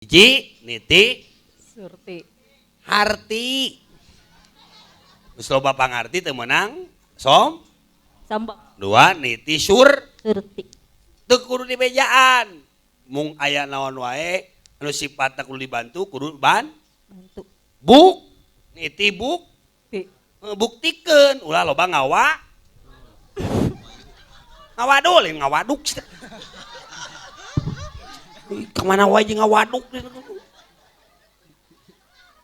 Hiji niti Surti. Harti. Geus loba pangarti teu meunang som. Sombong. Dua niti Surti. Teu kudu dibejaan. Mung aya naon wae anu sifatna kudu dibantu kudu bantu. Buk niti buk Ti. Buktikeun ulah loba ngawa. Ngawadul ngawaduk. Kemana wae jeung ngawaduk.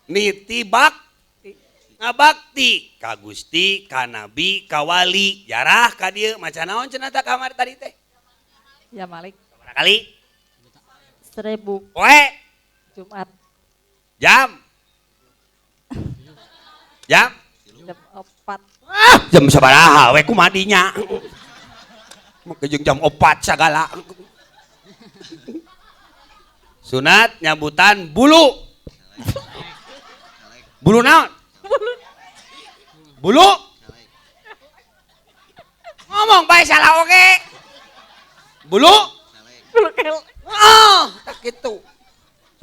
Niti bak ngabakti ka Gusti, ka Nabi, ka wali. Jarah ka dieu maca naon cenah tah kamari tadi teh? Ya Malik. Sabaraha kali? 1000. Poe. Jumat. Jam. Jam? Jam 4. Ah, jam sabaraha we kumaha dinya? Make jeung jam 4 sagala. Sunat nyabutan bulu. Bulu naon? Bulu. Ngomong bae salah oge. Bulu? Bulu kel. Oh, tak gitu.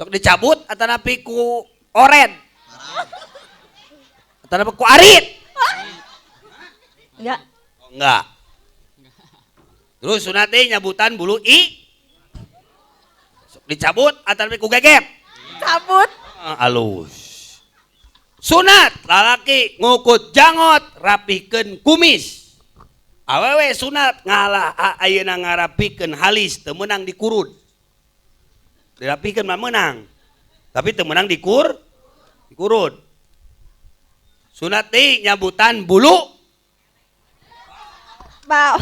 Sok dicabut atanapi ku oren. Atanapi ku arit. Enggak. Oh, enggak. Terus sunat teh nyabutan bulu i. Sok dicabut atanapi ku gegep. Cabut. Oh, alus. Sunat lalaki ngukut jangot rapikeun kumis. Awewe sunat ngalah ayeuna ngarapikeun halis teu meunang dikurud. Dirapikeun mah meunang. Tapi teu meunang dikurud. Sunat deui nyabutan bulu. Bau.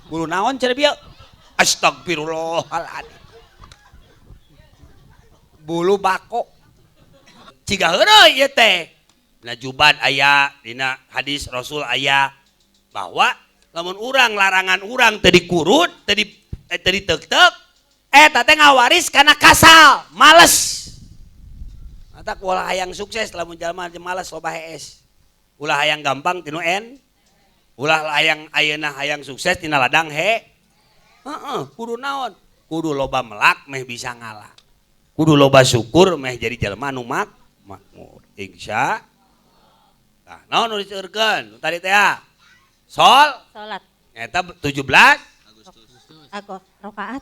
Bulu naon cenah bieu? Astagfirullahaladzim. Bulu bako. Ciga heureuy ieu teh. Dina juban aya, dina hadis Rasul aya bahwa lamun urang larangan urang teu dikurud, teu diteuk-teuk, eta teh ngawaris kana kasal, males. Matak ulah hayang sukses lamun jalma males loba hees. Ulah hayang gampang tinu en. Ulah hayang ayeuna hayang sukses tina ladang he. Heeh, kudu naon? Kudu loba melak meh bisa ngalah. Kudu loba syukur meh jadi jelema anu makmur. Insya. Nah, naon nu diseurkeun tadi teh ya? Sol salat. Eta 17 Agustus. Aku rakaat.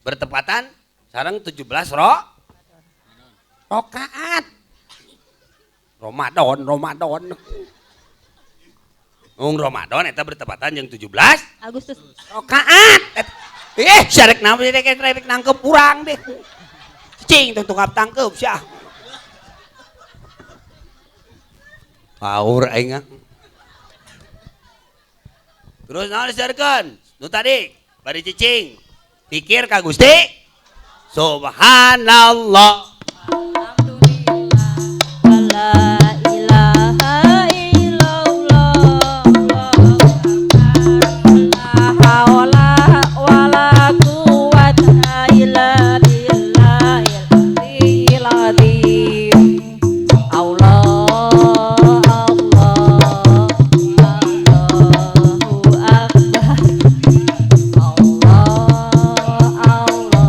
Bertepatan sareng 17 rakaat. Ramadan, Ramadan. Ung Ramadan eta bertepatan jeung 17 Agustus. Rakaat. Sarek naon rek nangkep urang deh. Cing tong tungap tangkep sia. Paur aing. Terus naon diseurkeun? Nu tadi bari cicing. Pikir ka Gusti. Subhanallah. Alhamdulillah. La ilaha illallah. La haula wala quwata illa billahil azim. Allah Allah Allahu akbar. Allah Allah Allahu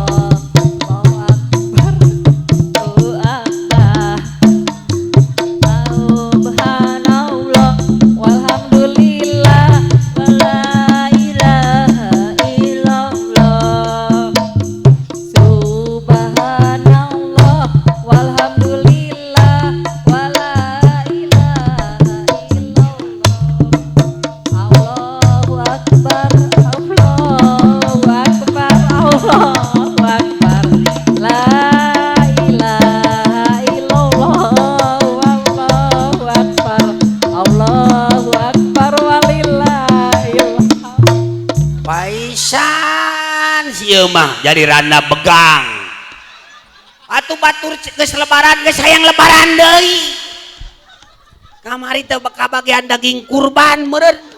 akbar. Allahu akbar. Subhanallah walhamdulillah wala ilaha illallah. Subhanallah walhamdulillah wala ilaha illallah. Allahu akbar, Allahu akbar, Allahu akbar. La ilaha illallah, Allahu akbar, Allahu akbar walillahil hamd. Paisan sieu mah jadi randa begang. Atuh batur geus lebaran geus hayang lebaran deui. Kamari teh kabagian daging kurban meureun.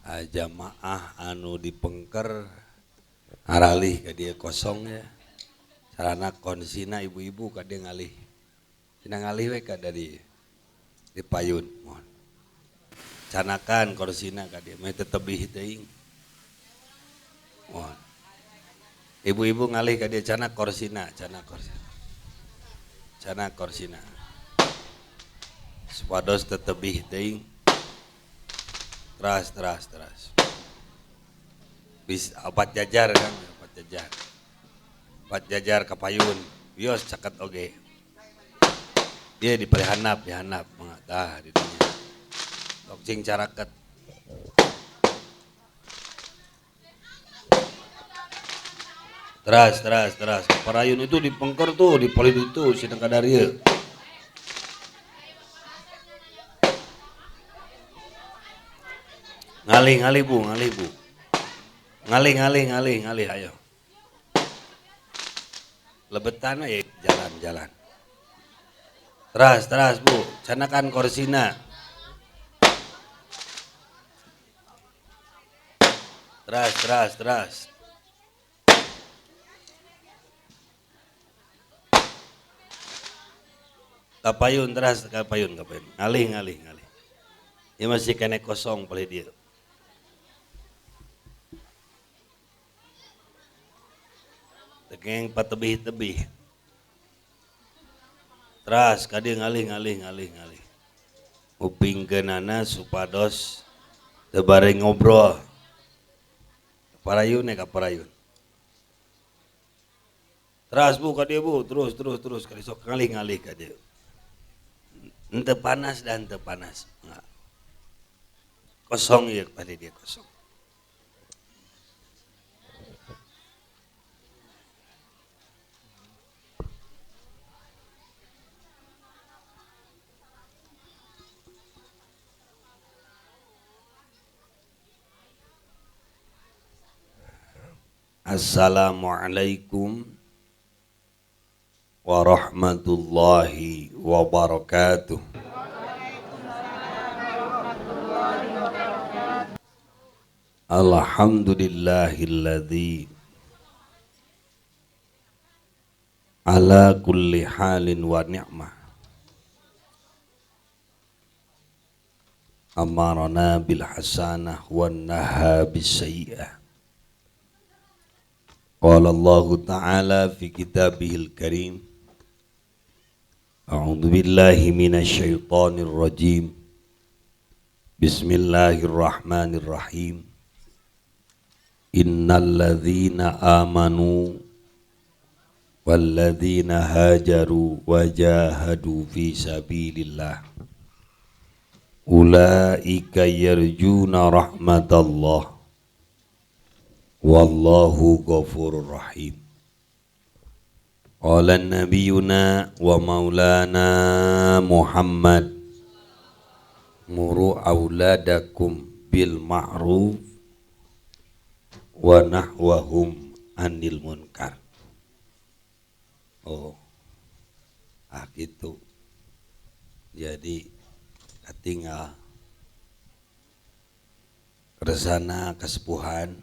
Jamaah anu dipengker ngaralih ka dieu kosong ya. Sarana konsina ibu-ibu ka dieu ngalih. Cina ngalih we ka dari di payun mohon. Canakan korsina ka dieu meh teu tebih teuing. Mohon. Ibu-ibu ngalih ka dieu cana korsina, cana korsina. Cana korsina. Supados tetebih teuing. Teras teras teras. Bis opat jajar kan, opat jajar. Opat jajar kapayun. Wios caket oge. Dia di palihanap, dihanap mangga tah di dinya. Tok cing caraket. Teras teras teras. Parayun itu di pengker tuh, di palid itu sidang kadarieu. Ngalih ngalih Bu, ngalih Bu. Ngalih ngalih ngalih ngalih ayo. Lebetan ya jalan jalan. Teras teras Bu, canakan korsina. Teras teras teras. Kapayun teras kapayun kapayun. Ngalih ngalih ngalih. Ini masih kene kosong palih dieu. Tegeng patebih-tebih. Teras ka dieu ngalih ngalih ngalih ngalih. Upingkeunana supados teu bare ngobrol. Parayun ka parayun. Teras Bu ka dieu Bu, terus terus terus ka sok ngalih ngalih ka dieu. Henteu panas dan henteu panas. Enggak. Kosong ieu pada dia kosong. Assalamualaikum warahmatullahi wabarakatuh. Alhamdulillahilladzi ala kulli halin wa ni'mah amarana bil hasanah wa naha bis sayyi'ah. Qala Allahu ta'ala fi kitabihil karim. A'udzu billahi minasyaitonir rajim. Bismillahirrahmanirrahim. Innal ladzina amanu walladzina hajaru wajahadu fi sabilillah ulaika yarjuna rahmatallah wallahu ghafurur rahim. Qala nabiyuna wa maulana Muhammad muru auladakum bil ma'ruf wa nahwahum anil munkar. Oh, ah gitu. Jadi katinggal resana kesepuhan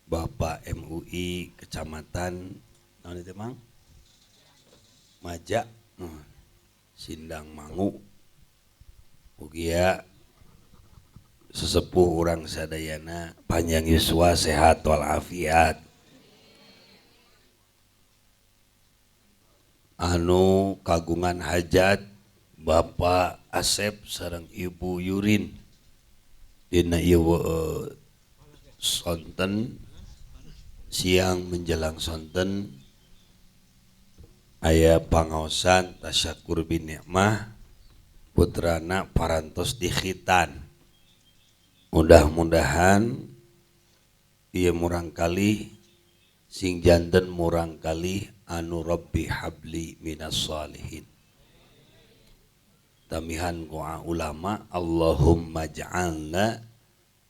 Bapak MUI Kecamatan naon itu Mang? Maja, Sindang Mangu. Ugia sesepuh urang sadayana panjang yuswa sehat walafiat. Anu kagungan hajat Bapak Asep sareng Ibu Yurin dina ieu sonten siang menjelang sonten aya pangaosan tasyakur bin nikmah putrana parantos di khitan. Mudah-mudahan ieu murangkalih sing janten murangkalih anu rabbi habli minas salihin. Tamihan doa ulama Allahumma ja'alna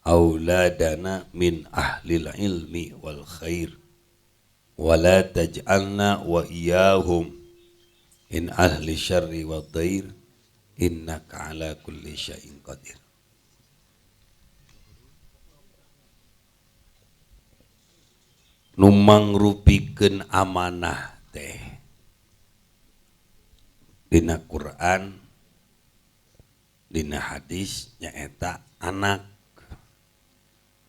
auladana min ahlil ilmi wal khair wala taj'alna wa iyyahum in ahli syarri wa dhair innaka ala kulli syai'in qadir. Nu mangrupikeun amanah teh dina Quran dina hadis nyaeta anak,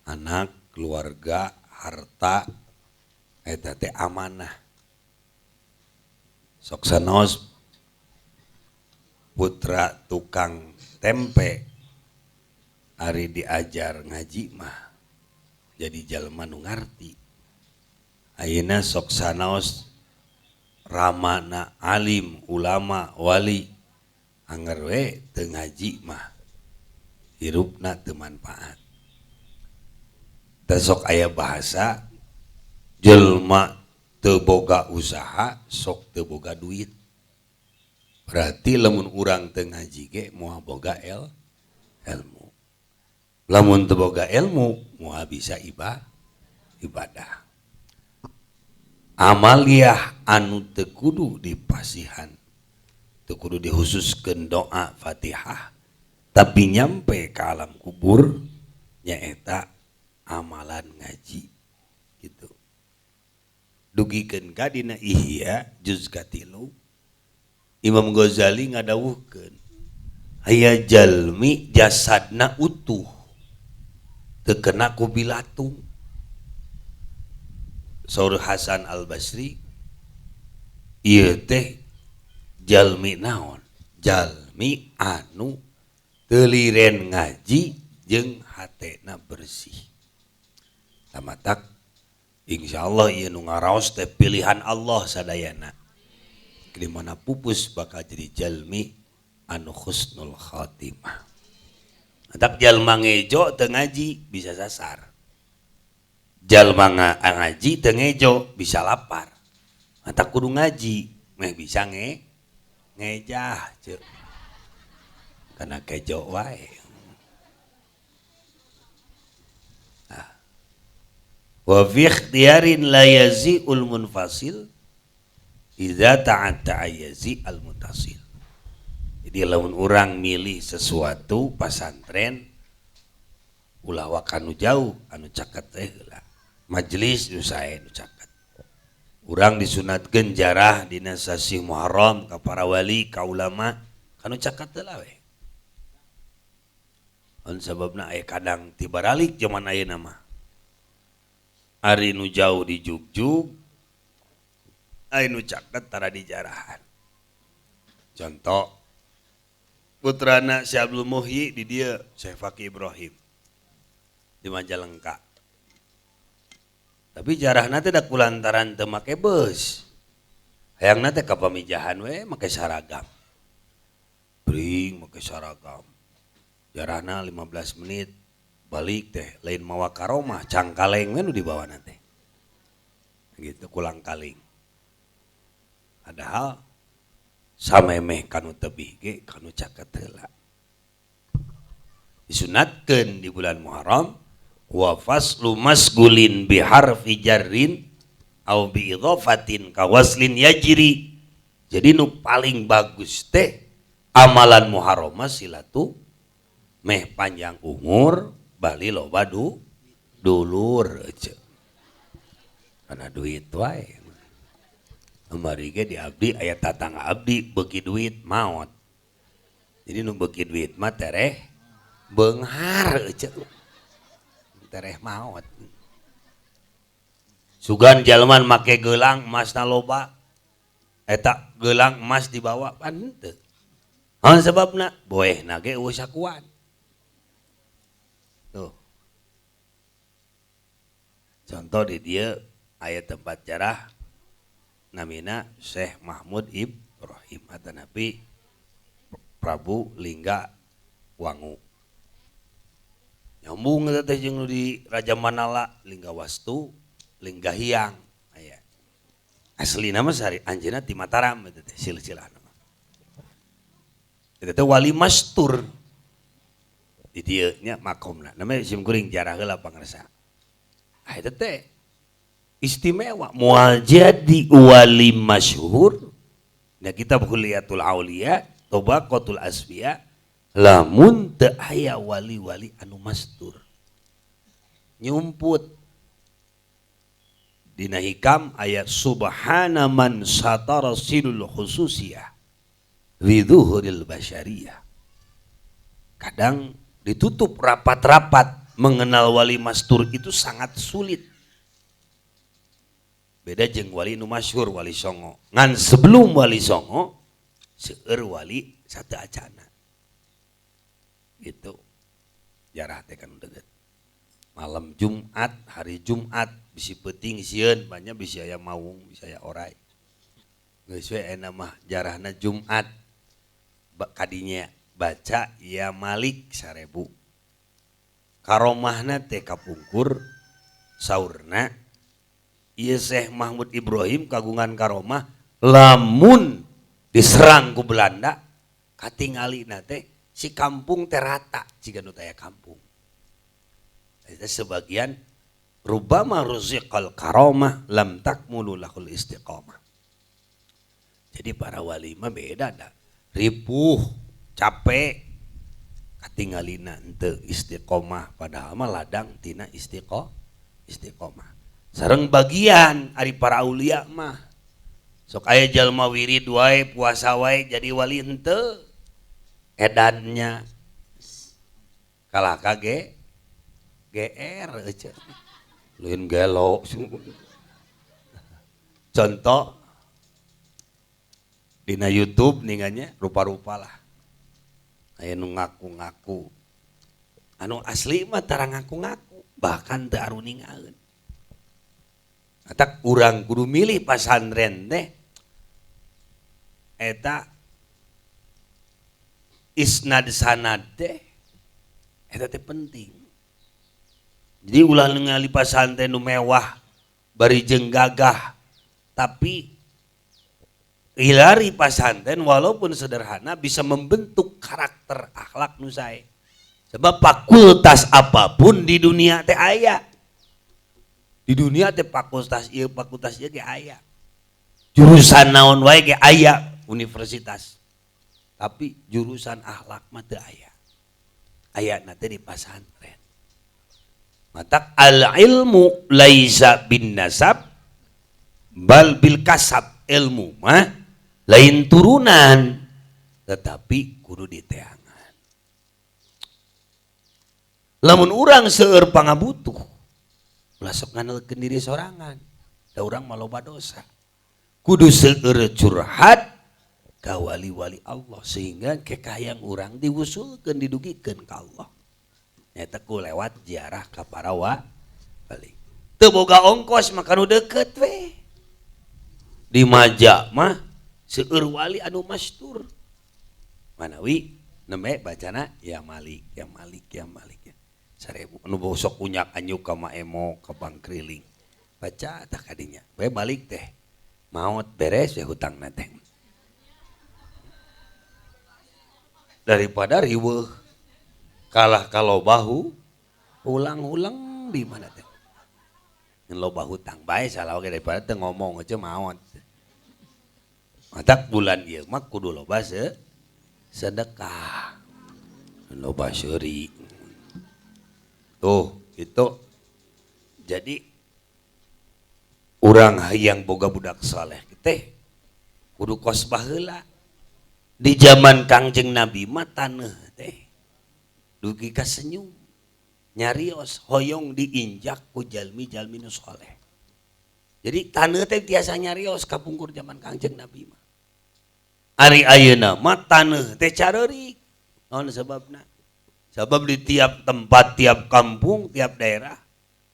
anak, keluarga, harta, Eta teh amanah. Sok sanaos putra tukang tempe ari diajar ngaji mah jadi jalma nu ngarti. Ayeuna sok sanaos ramana alim ulama wali anger we teu ngaji mah hirupna teu manfaat. Teh sok aya bahasa jelma teu boga usaha sok teu boga duit. Berarti lamun urang teu ngaji ge moal boga ilmu. Lamun teu boga ilmu moal bisa ibadah. Amaliyah anu teu kudu dipasihan, teu kudu dihususkeun doa Fatihah, tapi nyampe ka alam kubur nyaeta amalan ngaji gitu. Dugikeun ka dina Ihya juz 3 Imam Ghazali ngadawuhkeun aya jalmi jasadna utuh teu kena ku bilatung. Saur Hasan Al-Basri ieu teh jalmi naon? Jalmi anu teu liren ngaji jeung hatena bersih. Tamatak insyaallah ieu nu ngaraos teh pilihan Allah sadayana. Di mana pupus bakal jadi jalmi anu husnul khatimah. Matak jalma ngejo teu ngaji bisa sasar. Jalma ngaji teu ngejo bisa lapar. Matak kudu ngaji meh bisa ngejah ceuk. Kana kejo wae. Nah. Wa fi ikhtiyarin la yazi'ul munfasil idza ta'atta yazi al mutasil. Jadi lamun urang milih sesuatu pasantren ulah waka nu jauh anu caket teh heula. Majelis nu sae nu caket. Urang disunatkeun jarah dina sasih Muharram ka para wali ka ulama kanu caket heula we. An sababna aya kadang tibaralik zaman ayeuna mah. Ari nu jauh dijugjug, ari nu caket tara dijarahan. Contoh putrana Syekh Abdul Muhyi di dieu Syekh Faqih Ibrahim di Majalengka. Tapi jarahna teh da kulantaran teu make beus. Hayangna teh ka pamijahan we make saragam. Bring make saragam. Jarahna 15 menit balik teh lain mawa karomah cangkaleng we nu dibawana teh. Gitu kulang kaling. Padahal samemeh kanu tebih ge kanu caket heula. Disunatkeun di bulan Muharram wa faslu masgulin bi harfi jarrin au bi idhafatin ka waslin yajri. Jadi nu paling bagus teh amalan Muharram silatu meh panjang umur bali loba dulur ece. Karena duit wae. Kamari ge di abdi aya tatangga abdi beuki duit maot. Jadi nu beuki duit mah tereh beunghar ece. Tereh maot. Sugan jalman make gelang emasna loba. Eta gelang emas dibawa pan henteu. Naon sababna? Boehna ge eueuh sakuan. Tuh. Contoh di dieu aya tempat jarah namina Syekh Mahmud Ibrahim atanapi Prabu Lingga Wangu. Nyambung eta teh jeung nu di Raja Manala Lingga Wastu, Lingga Hyang aya. Aslina mah sari anjeunna ti Mataram eta teh silsilahna mah. Eta teh wali mastur. Di dieu nya makomna. Namanya sim kuring jarah heula pangersa. Ah eta teh istimewa moal jadi wali masyhur. Nah kitab Huliyatul Auliya, Tabaqatul Asfiya, lamun teu aya wali-wali anu mastur. Nyumput. Dina hikam ayat subhana man satara silul khususiyah li dhuhuril basyariyah. Kadang ditutup rapat-rapat mengenal wali mastur itu sangat sulit. Beda jeung wali nu masyhur Wali Songo. Ngan sebelum Wali Songo seueur wali sateuacana. Gitu. Jarah teh kan deukeut. Malam Jumat, hari Jumat bisi peuting sieun, banyak bisi aya maung, bisi aya orai. Geus we ayeuna mah jarahna Jumat. Kadinya baca ya Malik 1000. Karomahna teh kapungkur saurna ieu Syekh Mahmud Ibrahim kagungan karomah lamun diserang ku Belanda katingalina teh si kampung teh rata jiga nu taya kampung. Eta sebagian rubama ruziqal karomah lam takmulu lahul istiqomah. Jadi para wali mah beda dah. Ripuh, capek, katingalina henteu istiqomah padahal mah ladang tina istiqomah. Sareng bagian ari para aulia mah sok aya jalma wirid wae puasa wae jadi wali henteu edannya kalah ka GR euceu lain gelo. Contoh dina YouTube ninganya rupa-rupa lah aya nu ngaku-ngaku anu asli mah tara ngaku-ngaku bahkan teu aruningaeun. Atak urang kudu milih pasantren teh eta isnad sanad teh eta teh penting. Jadi ulah ningali pasantren nu mewah bari jeung gagah tapi hilari pasantren walaupun sederhana bisa membentuk karakter akhlak nu sae. Sebab fakultas apapun di dunia teh aya. Di dunia teh fakultas ieu ge aya. Jurusan naon wae ge aya universitas. Tapi jurusan akhlak mah teu aya. Ayana teh di pasantren. Matak al ilmu laisa bin nasab bal bil kasab. Ilmu mah lain turunan tetapi kudu diteangan. Lamun urang seueur pangabutuh ulah sok ngandelkeun diri sorangan, da urang mah loba dosa. Kudu seueur curhat ka wali-wali Allah sehingga kekayang urang diwusulkeun didugikeun ka Allah. Nyata ku lewat ziarah ka para wali. Teu boga ongkos mah kanu deukeut we. Di Maja mah seueur wali anu mastur. Manawi nembe bacana ya Malik, ya Malik, ya Malik. 1000 anu bosok kunyak anyuk ka Maemo ka Bangkriling. Baca tah kadinya. We balik teh. Maot beres we hutangna teh. Daripada riweuh kalah kalau bahu ulang-ulang di mana teh. Ngan loba hutang bae salah oge daripada teu ngomong aja maot. Matak bulan ieu mah kudu loba sedekah. Loba seuri. Tuh, itu. Jadi urang hayang boga budak saleh teh kudu kos baheula. Di zaman Kangjeng Nabi mah taneuh teh dugi ka senyum nyarios hoyong diinjak ku jalmi-jalmi nu saleh. Jadi taneuh teh tiasa nyarios kapungkur zaman Kangjeng Nabi mah. Ari ayeuna mah taneuh teh careurik. Naon sebabna? Sebab di tiap tempat, tiap kampung, tiap daerah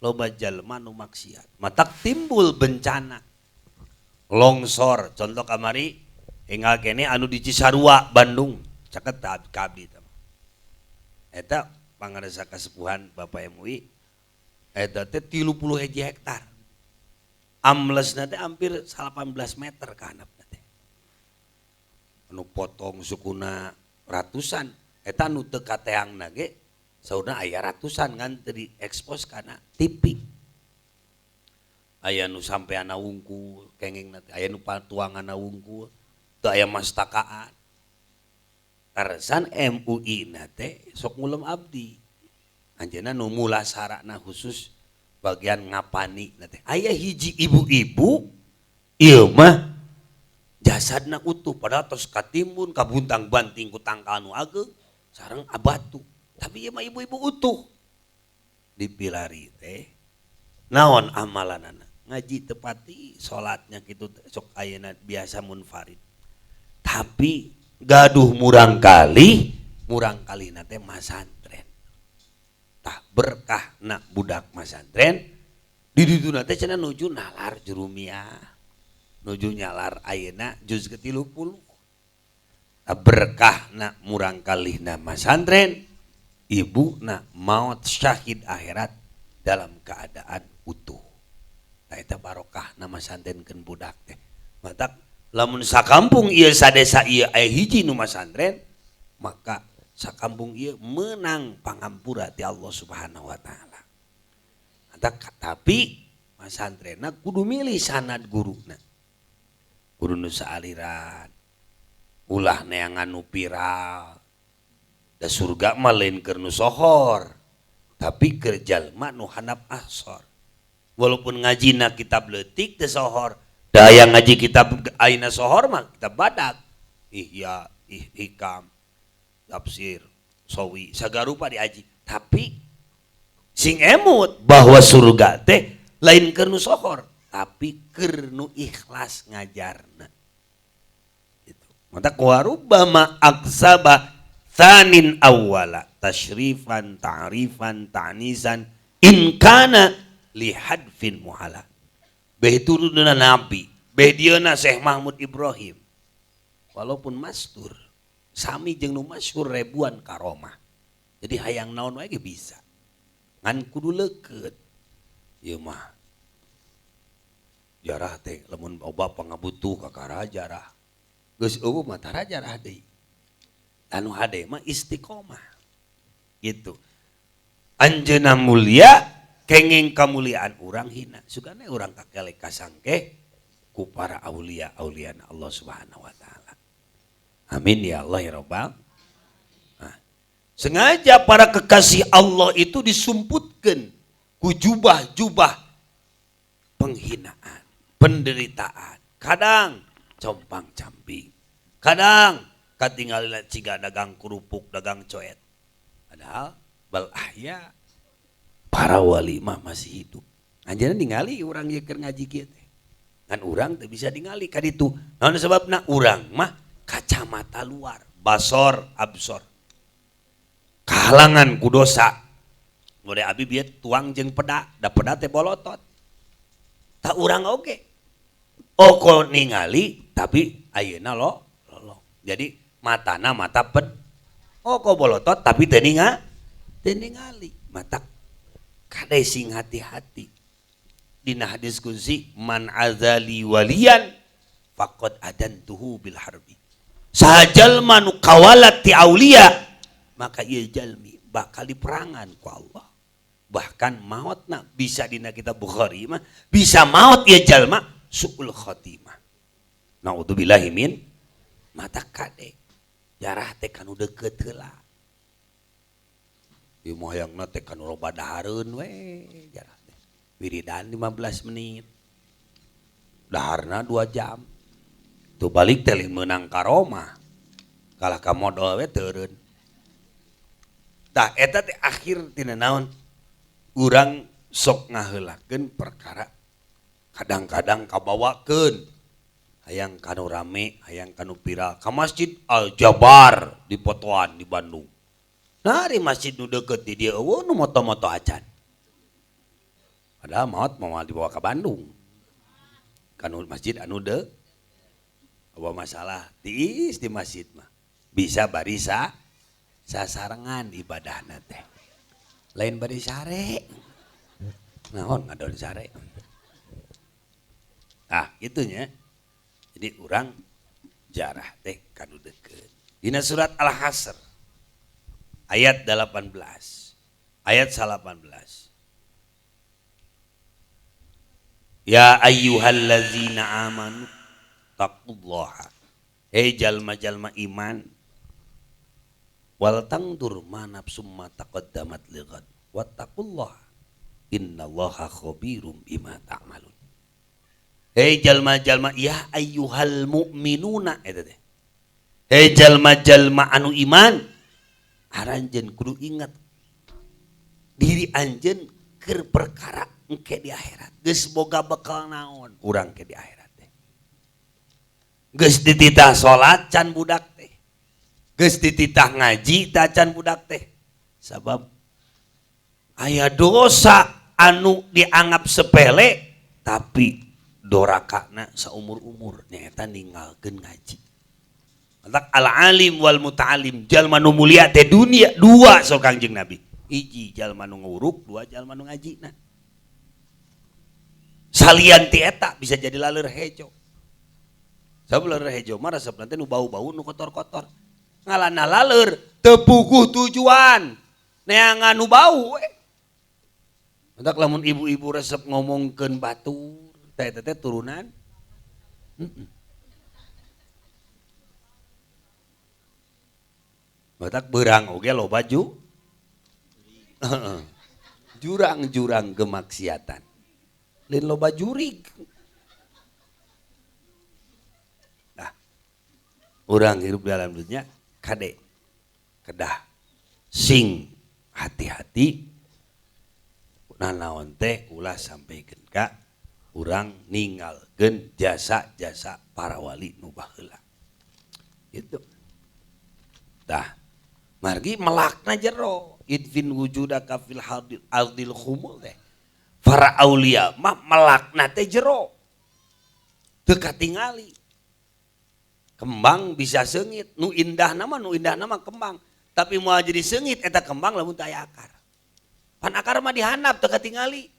loba jalma nu maksiat. Matak timbul bencana. Longsor, contoh kamari enggal kene anu di Cisarua, Bandung, caket ka abdi teh. Eta pangarsa kasepuhan Bapak MUI eta teh 31 hektar. Amlesna teh hampir 18 meter ka handapna teh. Anu potong sukuna ratusan. Eta nu teu kateangna ge saurna aya ratusan ngan teu diekspos kana TV. Aya nu sampeana wungkul kengingna teh, aya nu patuanganna wungkul, teu aya mastakaan. Tarsan MUI na teh sok ngulem abdi. Anjeunna nu mulasarana khusus bagian ngapani na teh. Aya hiji ibu-ibu ieu mah jasadna utuh padahal tos katimbun kabuntang banting ku tangkal nu ageung sareng abatu. Tapi ieu mah ibu-ibu utuh. Dipilari teh naon amalanana? Ngaji tepati salatnya gitu sok ayeuna biasa munfarid. Tapi gaduh murang kali nate masantren. Tah berkah nak budak masantren di ditu nate cenah nuju nalar jurumiah. Nuju nyalar ayeuna juz ke-30. Tah berkah nak murang kalihna masantren, ibu nak maut syahid akhirat dalam keadaan utuh. Tah eta barokah nama santrenkeun budak teh. Matak lamun sakampung ieu sadesa ieu aya hiji nu masantren, maka sakampung ieu menang pangampura ti Allah Subhanahu wa taala. Matak tapi masantrenna kudu milih sanad guruna. Kudu nu saaliran. Ulah neangan nu viral. Da surga mah lain keur nu sohor, tapi keur jalma nu handap asor. Walaupun ngajina kitab leutik teu sohor, da aya ngaji kitab ayeuna sohor mah kitab badak. Ihya, Hikam, tafsir, sawi, sagarupa diaji. Tapi sing emut bahwa surga teh lain keur nu sohor, tapi keur nu ikhlas ngajarna. Gitu. Mata warubama aksaba thanin awwala tasyrifan ta'rifan ta'nisan in kana lihadfin muhala. Beh turunna nabi, beh dieuna Syekh Mahmud Ibrahim. Walaupun mastur, sami jeung nu masyhur ribuan karomah. Jadi hayang naon wae ge bisa. Ngan kudu leukeut. Ieu mah jarah teh lamun loba pangabutuh kakara jarah. Geus eueuh mah tara jarah deui. Anu hade mah istiqomah. Gitu. Anjeunna mulia kenging kamuliaan urang hina. Sugane urang kakelek kasangkeh ku para aulia auliana Allah Subhanahu wa taala. Amin ya Allah ya Rabbal. Nah, sengaja para kekasih Allah itu disumputkeun ku jubah-jubah penghinaan, penderitaan. Kadang compang-camping, kadang katingalina ciga dagang kerupuk, dagang coet. Padahal bal ahya para wali mah masih hidup. Anjeunna ningali urang ieu keur ngaji kieu teh. Ngan urang teu bisa ningali ka ditu. Naon sebabna? Urang mah kacamata luar, basor absor. Kahalangan ku dosa. Mode abi bieu tuang jeung peda, da peda teh bolotot. Tak urang oge. Oko ningali tapi ayeuna lo lolong. Jadi matana mata ped. Oko bolotot tapi teu ningali. Mata kade sing hati-hati. Dina hadis kunci man azali waliyan faqad adantuhu bil harbi. Sajalma nu kawalat ti aulia maka ieu jalmi bakal diperangan ku Allah. Bahkan mautna bisa dina kitab Bukhari mah bisa maut ieu jalma suul khatimah. Naudzubillahi min mata kade jarah teh kanu deukeut heula. Ieu mah hayangna teh kanu loba dahareun we jarah teh. Wiridan 15 menit. Daharna 2 jam. Tuh balik teh meunang karomah. Kalah ka modal we teureun. Tah eta teh akhir tina naon? Urang sok ngaheulakeun perkara kadang-kadang kabawakeun hayang kanu rame, hayang kanu viral ka Masjid Al Jabar di Potoan di Bandung. Nah, di masjid nu deukeut di dieu eueuh nu moto-moto acan. Padahal maot moal dibawa ka Bandung. Kanu masjid anu deuk apa masalah tiis di masjid mah. Bisa barisa sasarengan ibadahna teh. Lain bari sare. Naon ngadon sare. Nah, gitunya. Jadi urang jarah teh kanu deukeut. Dina surat Al-Hasr ayat 18. Ayat 18. Ya ayyuhallazina amanu taqullaha. Hei jalma-jalma iman wal tangdur ma nafsum ma taqaddamat lighad wattaqullaha innallaha khabirum bima ta'malun. Hei jalma-jalma ya ayyuhal mu'minuna eta teh. Hei jalma-jalma anu iman, aranjeun kudu ingat diri anjeun keur perkara Engke di akhirat geus boga bekal naon urang ke di akhirat teh. Geus dititah salat can budak teh. Geus dititah ngaji tah can budak teh. Sabab aya dosa anu dianggap sepele tapi dorakana saumur-umur nyaeta ninggalkeun ngaji. Matak al-alim wal muta'alim jalma nu mulia teh dunia dua so Kangjeng Nabi. Hiji jalma nu nguruk, dua jalma nu ngajina. Salian ti eta bisa jadi laleur hejo. Sabab laleur hejo mah resepna teh nu bau-bau nu kotor-kotor. Ngalana laleur teu puguh tujuan. Neangan nu bau we. Matak lamun ibu-ibu resep ngomongkeun batur, teh eta teh turunan. Matak beurang oge loba jurang-jurang kemaksiatan. Lain loba jurig. Nah, urang hirup dalam dunia kade kedah sing hati-hati nanaon teh ulah sampaikan ka urang ninggalkeun jasa-jasa para wali nu baheula. Gitu. Tah, margi melakna jero idfin wujudaka fil ardil khumul teh. Para aulia mah melakna teh jero. Teu katingali. Kembang bisa seungit, nu indah nama kembang, tapi moal jadi seungit eta kembang lamun teu aya akar. Pan akar mah dihandap teu katingali.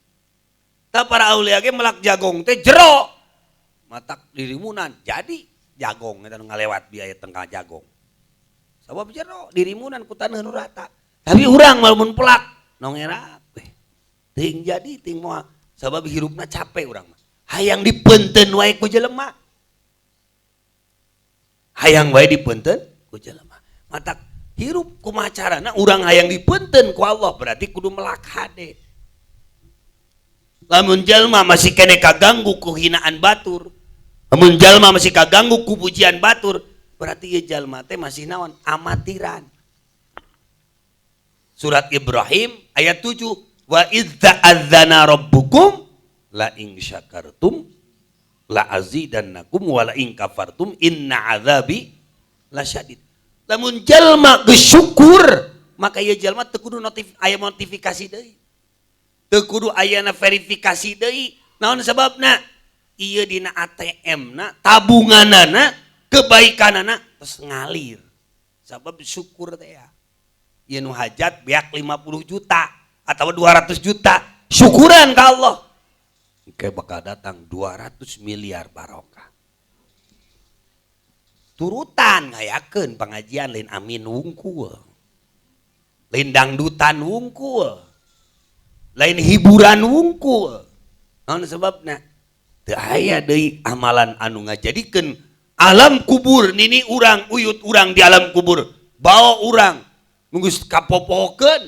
Tah para aulia ge melak jagong teh jero. Matak dirimunan jadi jagong eta nu ngalewat biaya tengah jagong. Sabab jero dirimunan ku taneuh nu rata. Tapi urang mah lamun pelak nongerak teh. Teuing jadi teuing moal sabab hirupna capek urang mah. Hayang dipeunteun wae ku jelema. Hayang wae dipeunteun ku jelema. Matak hirup kumaha carana urang hayang dipeunteun ku Allah berarti kudu melak hade. Lamun jalma masih kene kaganggu ku hinaan batur, lamun jalma masih kaganggu ku pujian batur, berarti ieu jalma teh masih naon? Amatiran. Surat Ibrahim ayat 7, wa idz ta'adzana rabbukum la in syakartum la azidannakum wa la in kafartum inna azabi lasyadid. Lamun jalma geus syukur, maka ieu jalma teu kudu aya notifikasi deui. Teu kudu ayana verifikasi deui. Naon sababna? Ieu dina ATM-na, tabunganana, kebaikanana terus ngalir. Sabab syukur teh ya. Ieu nu hajat beak 50 juta atau 200 juta, syukuran ka Allah. Engke bakal datang 200 miliar barokah. Turutan ngayakeun pengajian lain amin wungkul. Lain dangdutan wungkul. Lain hiburan wungkul. Naon sebabna? Teu aya deui amalan anu ngajadikeun alam kubur nini urang uyut urang di alam kubur bawa urang geus kapopokeun.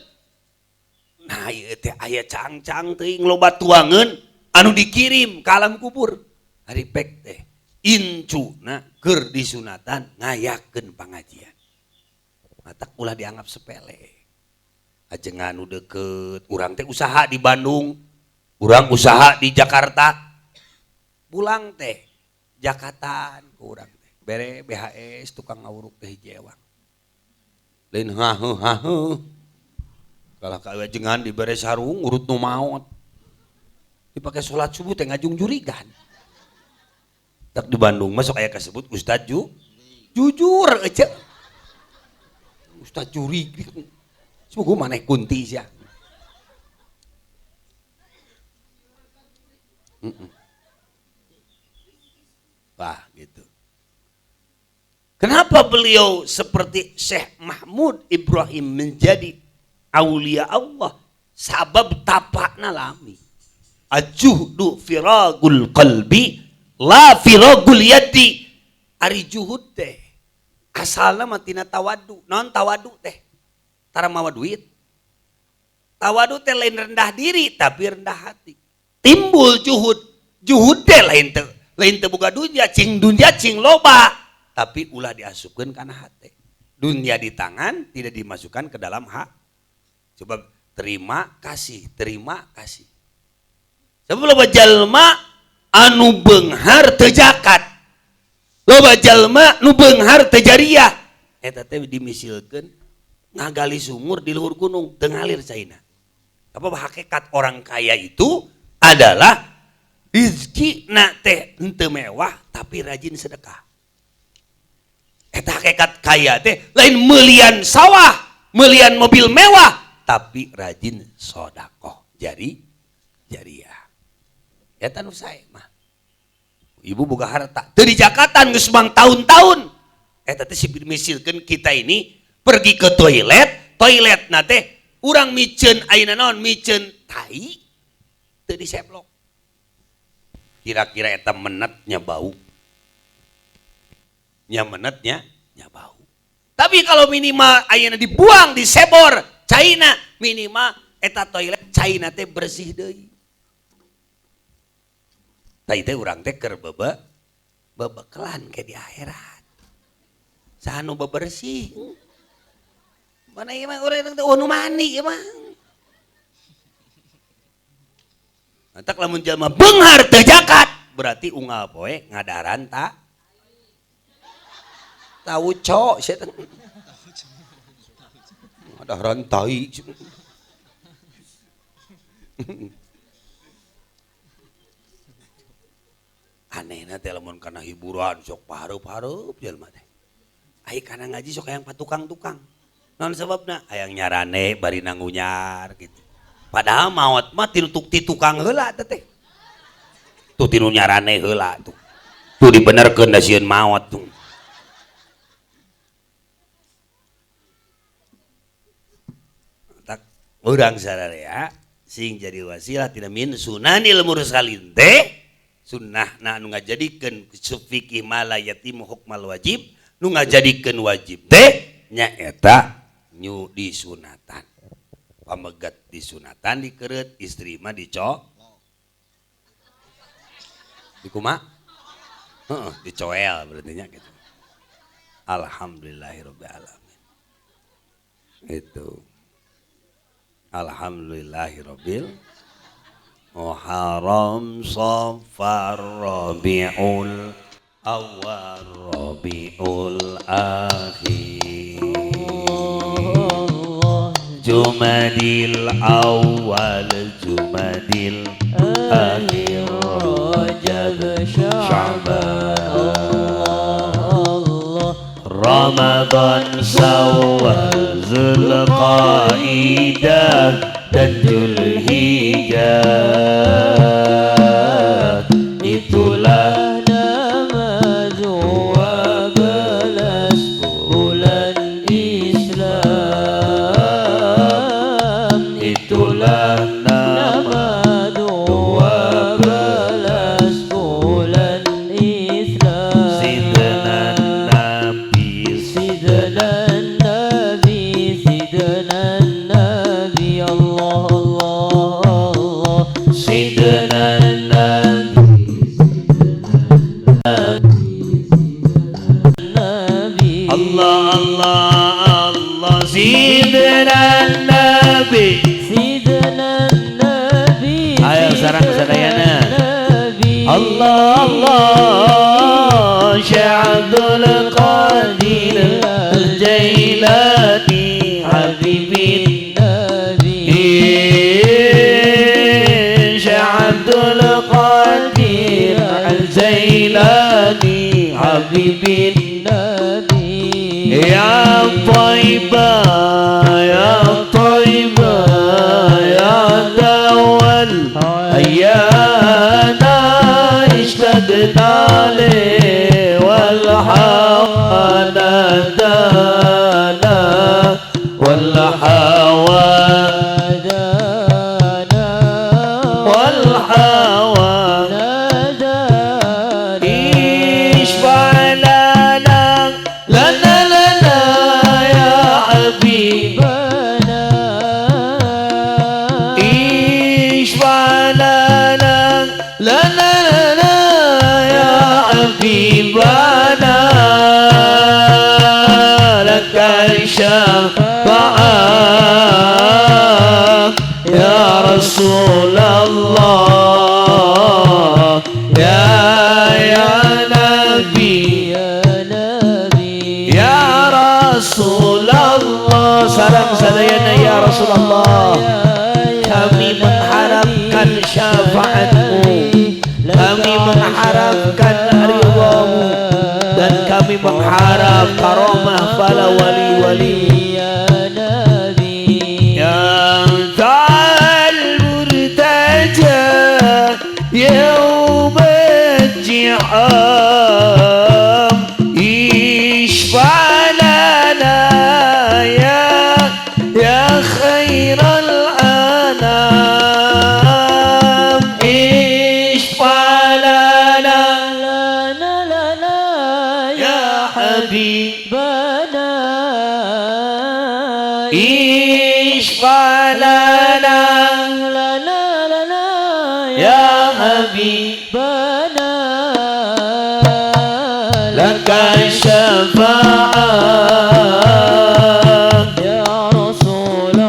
Nah ieu teh aya cangcang teuing loba tuangeun anu dikirim ka alam kubur. Ari pek teh incuna keur disunatan ngayakeun pangajian. Matak ulah dianggap sepele. Ajengan nu deukeut, urang teh usaha di Bandung, urang usaha di Jakarta. Pulang teh Jakartaan ku urang teh. Bere BHS tukang ngawuruk teh hiji ewang. Lain haheuh haheuh. Kalah ka ajengan dibere sarung urut nu maot. Dipake salat subuh teh ngajung-jurigan. Tak di Bandung masuk aya kasebut Ustaz jujur ece. Ustaz jurig. Sungguh maneh kunti sia. Wah gitu. Kenapa beliau seperti Syekh Mahmud Ibrahim menjadi aulia Allah? Sabab tapakna lami. Ajuhdu firagul qalbi la firagul yadi. Ari juhud teh asalna mah tina tawadu. Naon tawadu teh? Tara mawa duit. Tawadu teh lain rendah diri tapi rendah hati. Timbul juhud. Juhud teh lain teu boga dunia, cing dunia cing loba, tapi ulah diasupkeun kana hate. Dunia di tangan tidak dimasukkan ke dalam hak. Coba terima kasih, terima kasih. Sebab loba jalma anu beunghar teu zakat. Loba jalma nu beunghar teu jariah. Eta teh dimisilkeun ngagali sumur di luhur gunung teu ngalir caina. Apa hakikat orang kaya itu adalah rizkina teh henteu mewah tapi rajin sedekah. Eta hakikat kaya teh lain meulian sawah, meulian mobil mewah, tapi rajin sodakoh, jari jariah. Eta nu sae mah. Ibu boga harta, teu dijakatan geus mang tahun-tahun. Eta teh misilkeun kita ini pergi ke toilet, toiletna teh urang miceun ayeuna naon, miceun tai teu diseplok. Kira-kira eta menetnya bau. Nya menetnya nya bau. Tapi kalau minimal ayeuna dibuang, disebor caina, minimal eta toilet caina teh bersih deui. Tah teh urang teh keur bebekelan ke di akhirat. Saha nu bebersih? Mana ieu mah urang teh nu mandi ieu mah. Entak lamun jalma beunghar teu zakat, berarti unggal poe ngadaran ta tahu cok sia teh. Ngadaran tai. Anehna teh lamun kana hiburan sok pahareup-hareup jalma teh. Ai kana ngaji sok hayang patukang-tukang. Naon sababna? Hayang nyarane bari nangunyar gitu. Padahal maot mah tinu ti tukang heula teh. Tuh tinu nyarane heula tuh. Tuh dibenerkeun da sieun maot tuh. Tak urang sararea sing jadi wasilah tina min sunanil mursalin teh sunnahna anu ngajadikeun fikih ma la yatimu hukmal wajib nu ngajadikeun wajib teh nyaeta nyu disunatan. Pamegat disunatan dikereut, istri mah dicok. Dikumaha? Heeh, dicoel berarti nya gitu. Alhamdulillahirabbil alamin. Itu. Alhamdulillahirabbil Muharram Safar Rabiul Awal Rabiul Akhir Jumadil Awal Jumadil Akhir Rajab Sya'ban Ramadan Syawal Zulqaidah dan Zulhijjah. Itulah nama 12 bulan Islam. Itulah nama 12 bulan Islam. Sidna Nabi, Sidna Nabi, Sidna Nabi, Allah Allah Allah. Sidna Nabi, Nabi, Allah Allah Allah. Sidna Nabi, Sidna Nabi. Ayo sarang sadayana. Nabi. Allah Allah. Syekh Abdul Qadir Al-Jailani Habibin Nabi, Syekh Abdul Qadir Al-Jailani Habibin Nabi. Ya Taibah, ya Taibah, ya Dawal Ayyana ishtaqna li wal hawa nadana wal hawa Nadana wal hawa nadana. Ishfa' lana lana lana ya habibana Ishfa' lana lana lana ya habibana. mengharapkan ridhamu dan kami mengharap karomah para wali-wali. Ya Nabi. Ya antal murtaja يوم الجعام اشفع لنا يا خير الأنام اشفع لنا لنا لنا يا حبيبنا بنا اشفع لنا لنا لنا يا حبيبنا بنا لك الشفاعة يا رسول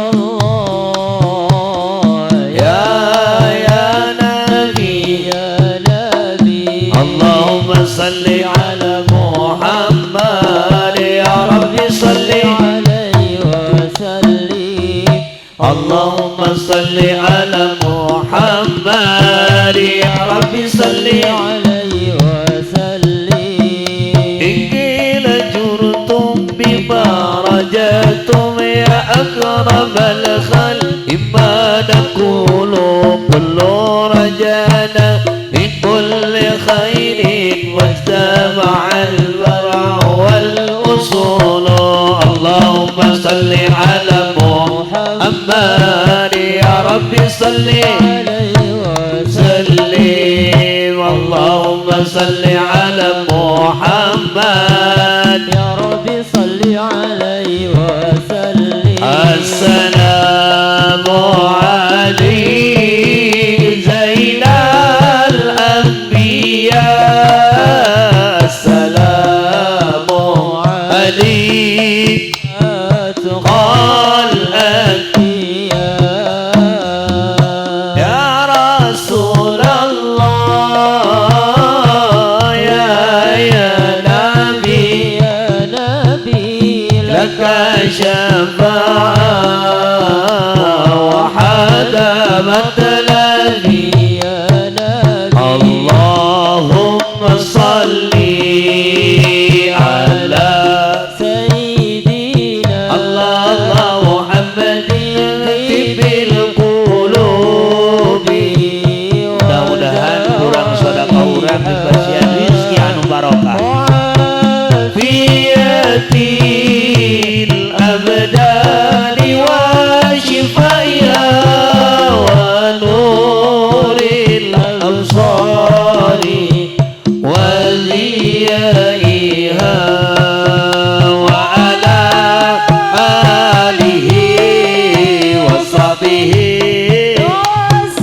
الله يا نبي يا نبي اللهم صل على محمد يا رب صل عليه وسلم اللهم صل على محمد يا رب صل عليه وسلم إن قيل جرتم بما رجعتم يا أكرم الخلق إما نقول كل رجانا من كل خير واجتمع الورع والأصول اللهم صل على محمد يا رب صل عليه وسلم سلم اللهم صل على محمد يا رب صل عليه وسلم السلام عليك زين الأنبياء السلام عليك قال يا رسول الله يا نبي يا نبي لك شفاعة وحدا مثلني يا نبي اللهم صل على سيدنا الله الله محمد طب القلوب mudah-mudahan kurang sedekah urang dipasihan rezeki anu barokah عافية الأبدان وشفائها ونور الأبصار وضيائها وعلى آله وصحبه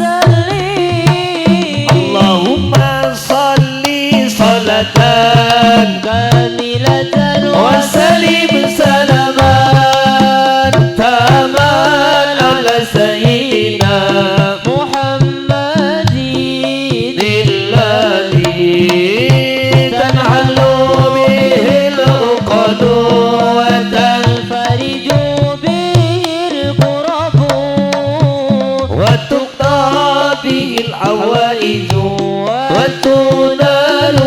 وسلم اللهم صل صلاة كاملة وسلم سلاما تاما على سيدنا محمد الذي تنحل به العقد تنفرج به الكرب وتقضى به الحوائج وتنال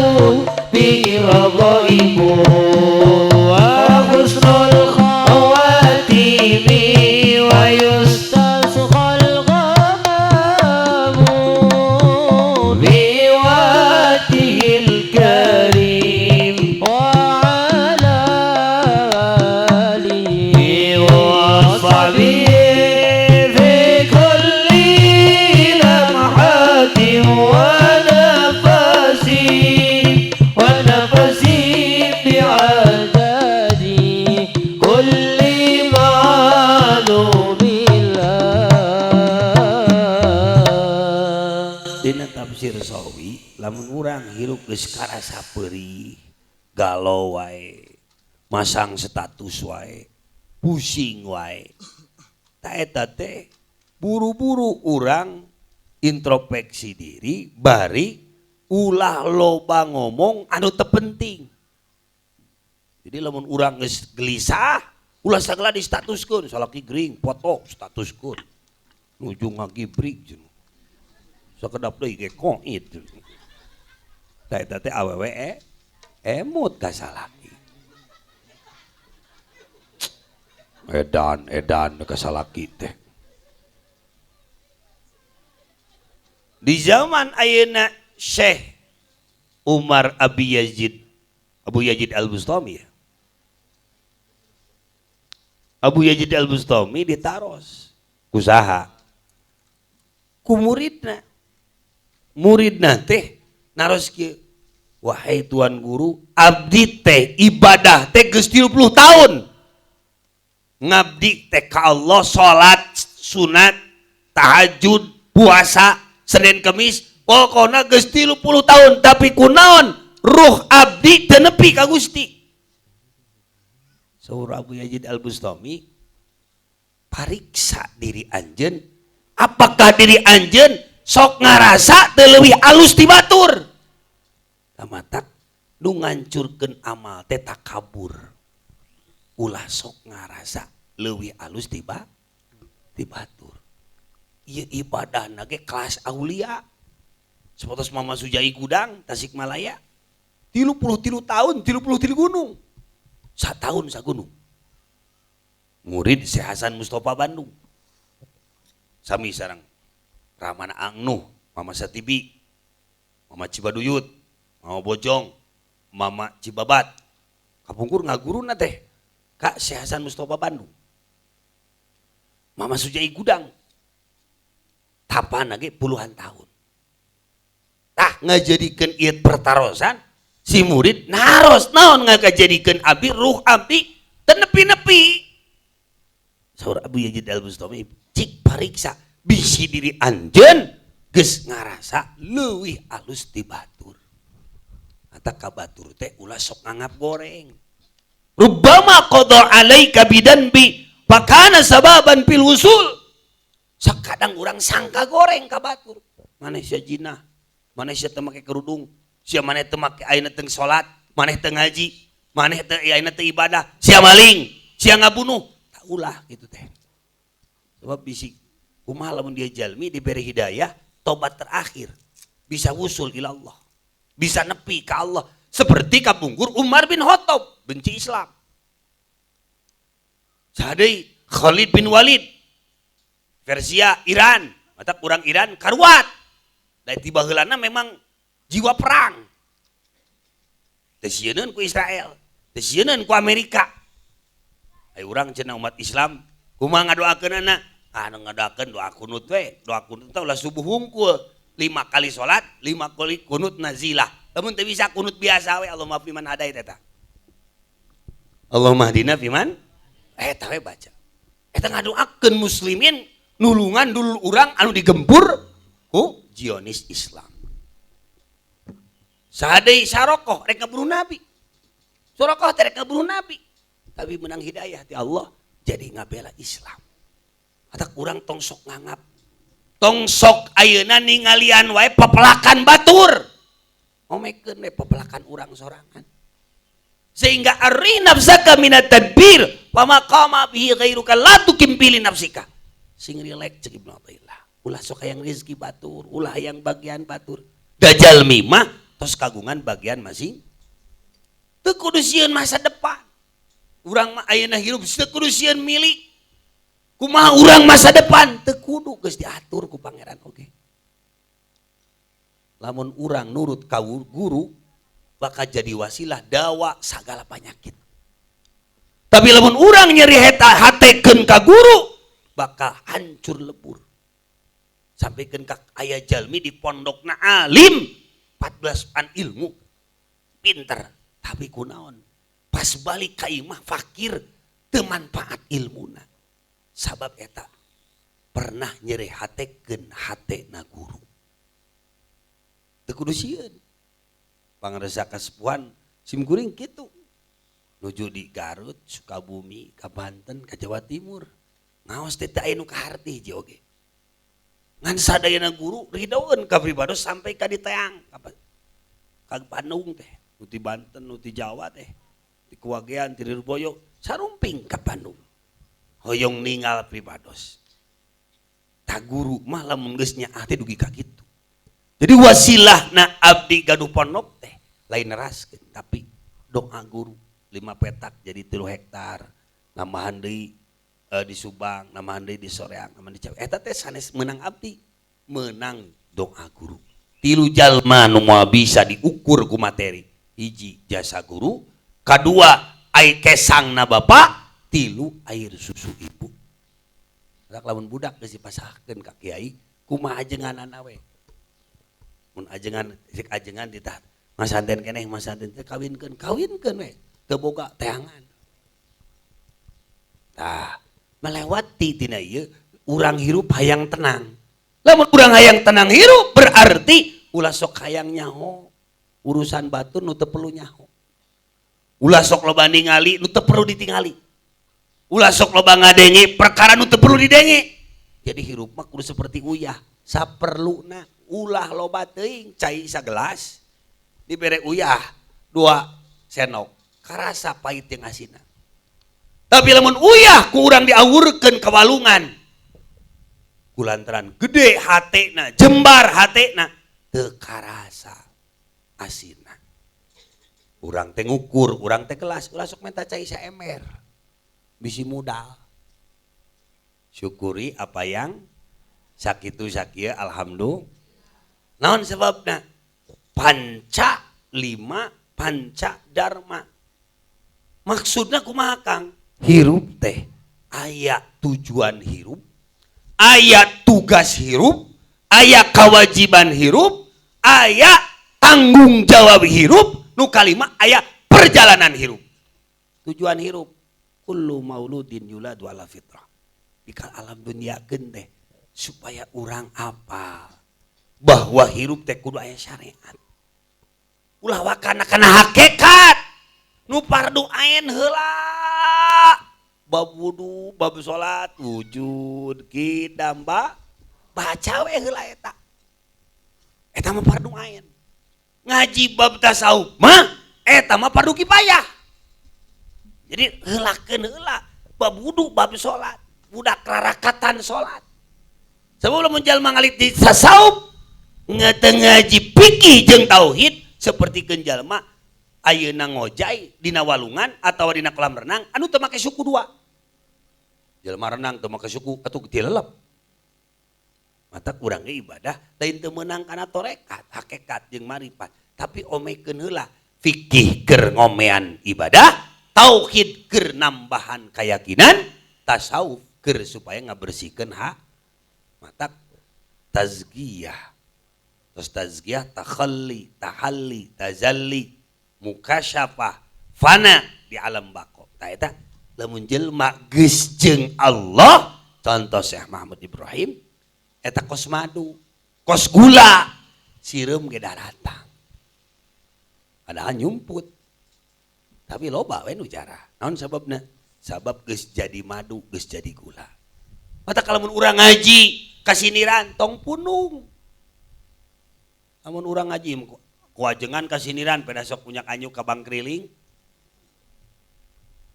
به الرغائب وحسن الخواتيم ويستسقى الغمام بوجهه الكريم وعلى آله وصحبه في كل لمحة ونفس ونفس بعدد كل معلوم Dina tafsir Sawi lamun urang hirup geus karasa peurih galau wae masang status wae pusing wae ta eta teh buru-buru urang introspeksi diri bari ulah loba ngomong anu teu penting. Jadi lamun urang geus gelisah ulah sagala di statuskeun salaki gering foto statuskeun nuju ngagibrik cenah sakedap deui ge koit. Tah eta teh awewe emut ka salaki. Edan edan ka salaki teh. Di zaman ayeuna Syekh Umar Abi Yazid, Abu Yazid Al-Bustami ya. Abu Yazid Al-Bustami ditaros kusaha ku muridna. Muridna teh naros kieu, wahai tuan guru, abdi teh ibadah teh geus 30 tahun. Ngabdi teh ka Allah, salat sunat, tahajud, puasa, Senin Kemis, pokona geus 30 tahun, tapi kunaon ruh abdi teu nepi ka Gusti. Saur Abu Yazid Al-Bustami, pariksa diri anjeun, apakah diri anjeun sok ngarasa teu leuwih alus ti batur? Tamatak nu ngancurkeun amal teh takabur. Ulah sok ngarasa leuwih alus ti batur. Ieu ibadahna ge kelas aulia. Sapertos Mama Sujai Gudang Tasikmalaya, 33 tahun 33 gunung. Satahun sagunung. Murid Syekh Hasan Mustafa Bandung. Sami sareng Ramana Angnuh, Mama Satibi, Mama Cibaduyut, Mama Bojong, Mama Cibabat. Kapungkur ngaguruna teh ka Syekh Hasan Mustafa Bandung. Mama Sujai Gudang. Tapana ge puluhan tahun. Tah ngajadikeun ieu pertarosan si murid naros naon ngajadikeun abdi ruh abdi teu nepi-nepi. Saur Abu Yazid Al-Bustami, cik pariksa bisi diri anjeun geus ngarasa leuwih alus ti batur. Ata ka batur teh ulah sok nganggap goreng. Rubbama qada alaika bidanbi fakana sababan fil wusul. Sakadang urang sangka goreng ka batur. Maneh sia jinah, maneh sia teu make kerudung, sia maneh teu make ayeuna teu salat, maneh teu ngaji, maneh teu ayeuna teu ibadah, sia maling, sia ngabunuh. Tak ulah gitu teh. Sebab bisi kumaha lamun dia jalmi diberi hidayah, tobat terakhir bisa wusul ila Allah, bisa nepi ka Allah. Seperti kapungkur Umar bin Khattab benci Islam. Sadai Khalid bin Walid Persia, Iran, mata kurang Iran karuat. Da tiba heulana memang jiwa perang. Teu sieun ku Israel, teu sieun ku Amerika. Ai urang cenah umat Islam kumaha ngadoakeunana? Anu ngadoakeun doa kunut we, doa kunut teh ulah subuh hungkul. 5 kali salat, 5 kali kunut nazilah. Lamun teu bisa kunut biasa we, Allahumma fiman hadait eta. Allahumma hdina fiman eta we baca. Eta ngadoakeun muslimin nulungan dulur urang anu digempur ku Zionis Islam. Sadai sarokoh rek ngabunuh Nabi. Sarokoh teh rek ngabunuh Nabi. Tapi menang hidayah ti Allah jadi ngabela Islam. Ata kurang tong sok nganggap. Tong sok ayeuna ningalian wae pepelakan batur. Omekeun we pepelakan urang sorangan. Sehingga arri nafsaka minat tadbir wa maqama bihi ghairuka la tukimpili nafsika. Sing rileks cek Ibnu Athaillah. Ulah sok hayang rezeki batur, ulah hayang bagian batur. Dajjal mimah tos kagungan bagian masing. Teu kudu sieun masa depan. Urang mah ayeuna hirup teu kudu sieun milik. Kumaha urang masa depan teu kudu geus diatur ku pangeran oge. Lamun urang nurut ka guru bakal jadi wasilah dawa sagala penyakit. Tapi lamun urang nyeri hatekeun ka guru bakal hancur lebur. Sampaikan ka aya jalmi di pondokna alim 14 an ilmu pinter tapi kunaon pas balik ka imah fakir teu manfaat ilmuna. Sabab eta pernah nyeri hatekeun hatena guru. Teu kudu sieun. Pangresa kasepuhan sim kuring kitu. Nuju di Garut, Sukabumi, ka Banten, ka Jawa Timur. Ngaos teh teu aya nu kaharti hiji oge. Ngan sadayana guru ridoeun ka pribados sampai ka diteang ka Bandung teh, nu ti Banten, nu ti Jawa teh, ti Kuwagean, ti Lirboyo, sarumping ka Bandung. Hoyong ningal pribados. Ta guru mah lamun geus nyaah teh dugi ka kitu. Jadi wasilahna abdi gaduh pondok teh Lain neraskeun tapi doa guru 5 petak jadi 3 hektar. Nambahan deui di Subang, nambahan deui di Soreang, nambahan di Ciawi. Eta teh sanes meunang abdi, meunang doa guru. 3 jalma nu moal bisa diukur ku materi. Hiji jasa guru, kadua ai kesangna bapak, 3 air susu ibu. Dak lamun budak geus dipasahkeun ka kiai, kumaha ajenganana we. Mun ajengan cek ajengan ditah masanten keneh masanten teh kawinkeun, kawinkeun we, teu boga teangan. Tah, melewati tina ieu urang hirup hayang tenang. Lamun urang hayang tenang hirup berarti ulah sok hayang nyaho urusan batur nu teu perlu nyaho. Ulah sok loba ningali nu teu perlu ditingali. Ulah sok loba ngadenge perkara nu teu perlu didenge. Jadi hirup mah kudu seperti uyah, saperluna ulah loba teuing cai sagelas dibere uyah 2 sendok karasa pahit jeung asinna. Tapi lamun uyah ku urang diawurkeun ka walungan kulantaran gede hatena, jembar hatena teu karasa asinna. Urang teh ngukur, urang teh gelas, ulah sok menta cai saember. Bisi modal. Syukuri apa yang sakitu sakieu alhamdulillah. Naon sebabna? Panca 5 panca dharma. Maksudna kumaha Kang? Hirup teh aya tujuan hirup, aya tugas hirup, aya kewajiban hirup, aya tanggung jawab hirup, nu kalima aya perjalanan hirup. Tujuan hirup kullu mauludin yuladu ala fitrah. Dikal alam dunia teh supaya urang apal bahwa hirup teh kudu aya syariat. Ulah wakana kana hakikat nu fardu ain heula. Bab wudu, bab salat, wujud, kidam, ba, baca we heula eta. Eta mah fardu ain. Ngaji bab tasawuf mah eta mah fardu kifayah. Jadi heulakeun heula bab wudu, bab salat, budak rarakatan salat. Sebab lamun jalma ngalit di tasawuf teu ngaji fikih jeung tauhid seperti jalma ayeuna ngojay dina walungan atawa dina kolam renang anu teu make suku dua. Jelema renang teu make suku atuh dilelep. Mata kurang ge ibadah lain teu meunang kana tarekat, hakikat jeung marifat, tapi omekeun heula fikih keur ngomean ibadah, tauhid keur nambahan keyakinan, tasawuf keur supaya ngabersihkeun hak. Mata tazkiyah. Terus tazkiyah takhalli, tahalli, tazalli, mukasyafah, fana di alam bako. Tah eta lamun jelema geus jeung Allah, contoh Syekh Mahmud Ibrahim eta kos madu, kos gula, sireum ge daratang. Padahal nyumput. Tapi loba we nu jarah. Naon sababna? Sabab geus jadi madu, geus jadi gula. Mata lamun urang ngaji kasiniran tong punung. Lamun urang ngaji kuajengan kasiniran pada sok punya kanyu ka bangkriling.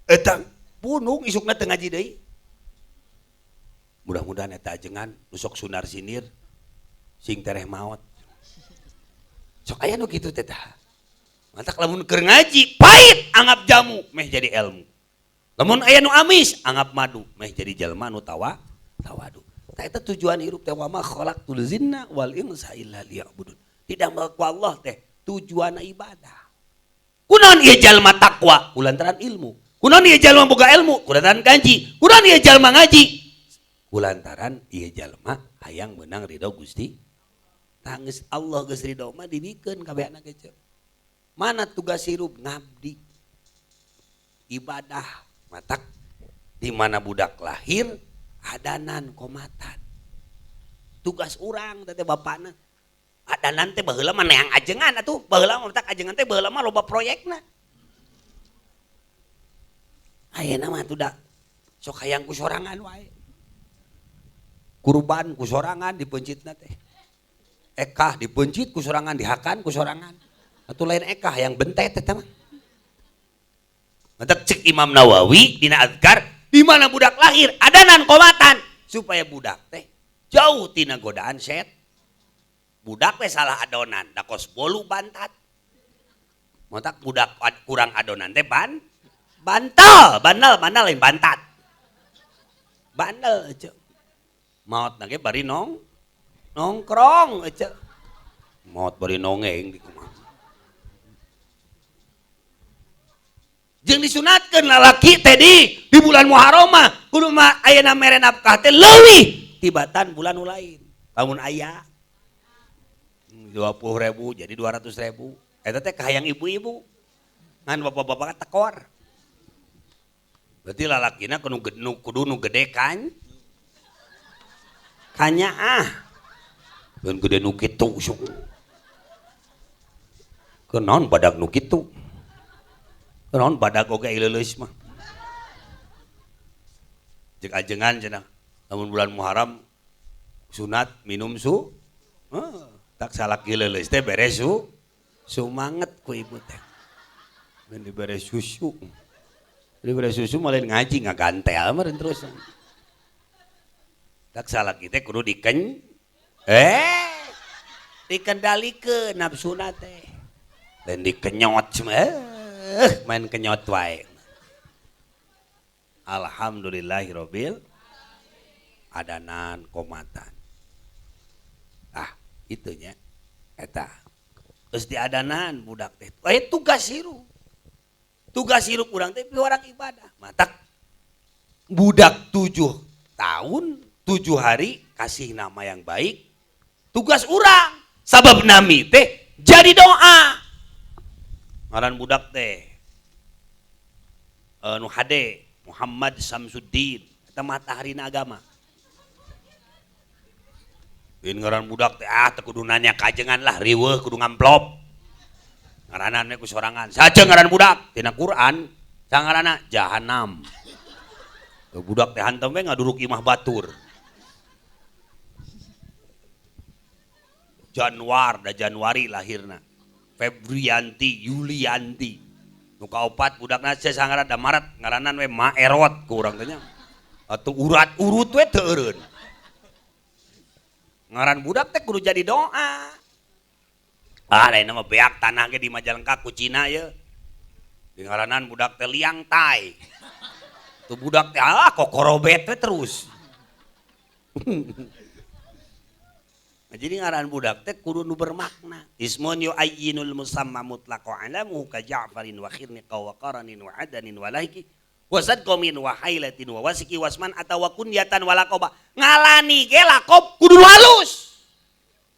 Eta punung isukna teu ngaji deui. Mudah-mudahan eta ajengan nu sok sunar sinir sing tereh maot. Sok aya nu kitu teh tah. Matak lamun keur ngaji pahit anggap jamu meh jadi ilmu. Lamun aya nu amis anggap madu meh jadi jalma nu tawadu. Tah eta tujuan hirup teh wa ma khalaqtul jinna wal insa illa liya'budun. Didamel ku Allah teh tujuan ibadah. Kunaon ieu jalma takwa? Kulantaran ilmu. Kunaon ieu jalma boga ilmu? Kulantaran ngaji. Kunaon ieu jalma ngaji? Kulantaran ieu jalma hayang meunang ridho Gusti. Tangis Allah geus ridho mah dibikeun kabeh anak kecil. Mana tugas hirup? Ngabdi. Ibadah. Matak di mana budak lahir adanan komatan. Tugas urang teh bapakna. Adanan teh baheula mah neang ajengan atuh, baheula mah matak ajengan teh baheula mah loba proyekna. Ayeuna mah atuh da sok hayang ku sorangan wae. Kurban ku sorangan dipencitna teh. Ekah dipencit ku sorangan, dihakan ku sorangan. Atuh lain ekah yang bentet eta mah. Matak cek Imam Nawawi dina azkar, di mana budak lahir adanan komatan supaya budak teh jauh tina godaan set. Budak teh salah adonan, da kos bolu bantat. Matak budak kurang adonan teh bantal, bandal, bandal lain bantat. Bandel ece. Maot na ge bari nongkrong ece. Maot bari nongeng di kumaha. Jeung disunatkeun lalaki teh di bulan Muharram mah kudu mah ayeuna mere nafkah teh leuwih tibatan bulan nu lain. Lamun aya 20.000 jadi 200.000. Eta teh kahayang ibu-ibu. Ngan bapak-bapak tekor. Berarti lalakina kudu nu gede kan? Kanyaah. Keun gede nu kitu sok. Kunaon badag nu kitu? Kunaon badag oge leuleus mah. Jeung ajengan cenah lamun bulan Muharram sunat minum su. Tak salaki leuleus teh beres su. Sumanget ku ibu teh. Mun dibere susu. Dibere susu malah ngaji ngagantel meureun terus. Tak salaki teh kudu dikendalikeun nafsuna teh. Lain dikenyot main kenyot wae. Alhamdulillahirabbil adanan komatan. Ah, itunya eta. Geus diadanan budak teh. Tugas hirup. Tugas hirup urang teh piwarang ibadah. Matak budak 7 tahun, 7 hari kasih nama yang baik. Tugas urang sabab nami teh jadi doa. Ngaran budak teh nu hade Muhammad Samsuddin eta mataharina agama. Lain ngaran budak teh teu kudu nanya kajengan lah riweuh kudu ngamplop. Ngaranan we ku sorangan. Saja ngaran budak tina Quran sangaranna jahanam. Teu budak teh hantem we ngaduruk imah batur. Januar da Januari lahirna. Febrianti Yulianti. Nu kaopat budakna teh sangaran da Maret ngaranan we Maerot ku urang teh nya. Atuh urat urut we teu eureun. Ngaran budak teh kudu jadi doa. Ah, lain mah beak tanah ge di Majalengka ku Cina ye. Di ngaranan budak teh liang tai. Tuh budak teh kokorobet we terus. Nah, jadi ngaran budak teh kudu nu bermakna. Ismun yu'ayyinul musamma mutlaqa alamuhu ka Ja'farin wa khirniqa wa qaranin wa adanin wa laiki wa sadqamin wa hailatin wa wasiki wasman atawa kunyatan wa laqaba. Ngalani ge lakob kudu halus.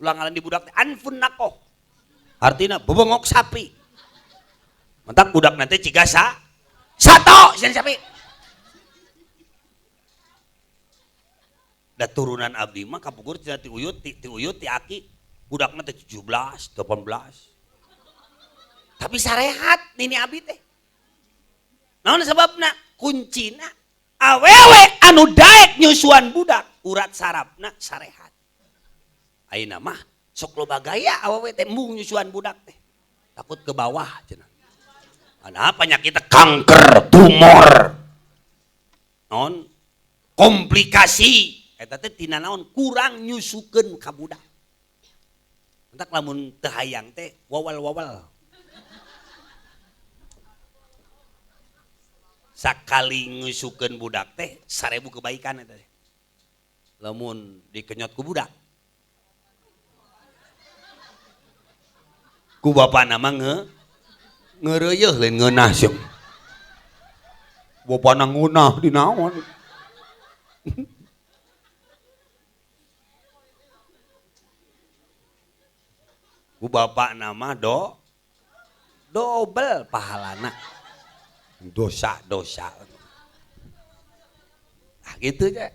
Ulah ngalani budak teh anfun naqoh. Artina bebengok sapi. Mentak budak nanti ciga sato sieun sapi. Da turunan abdi mah kapugur tina ti uyut ti uyut ti aki budakna teh 17, 18. Tapi sarehat nini abdi teh. Naon sebabna? Kuncina awewe anu daek nyusuan budak urat sarafna sarehat. Ayeuna mah sok loba gaya awewe teh embung nyusuan budak teh. Takut ke bawah cenah. Ana penyakit kanker, tumor. Naon? Komplikasi eta teh tina naon kurang nyusukeun ka budak. Entak lamun teu hayang teh wawal-wawal. Sakali nyusukeun budak teh 1000 kebaikan eta teh. Lamun dikenyot ku budak. Ku bapana mah ngeureuyeih lain ngeunah sieu. Bapana ngeunah di naon. Ku bapak nama dobel pahalana. Dosa-dosa. Nah gitu aja.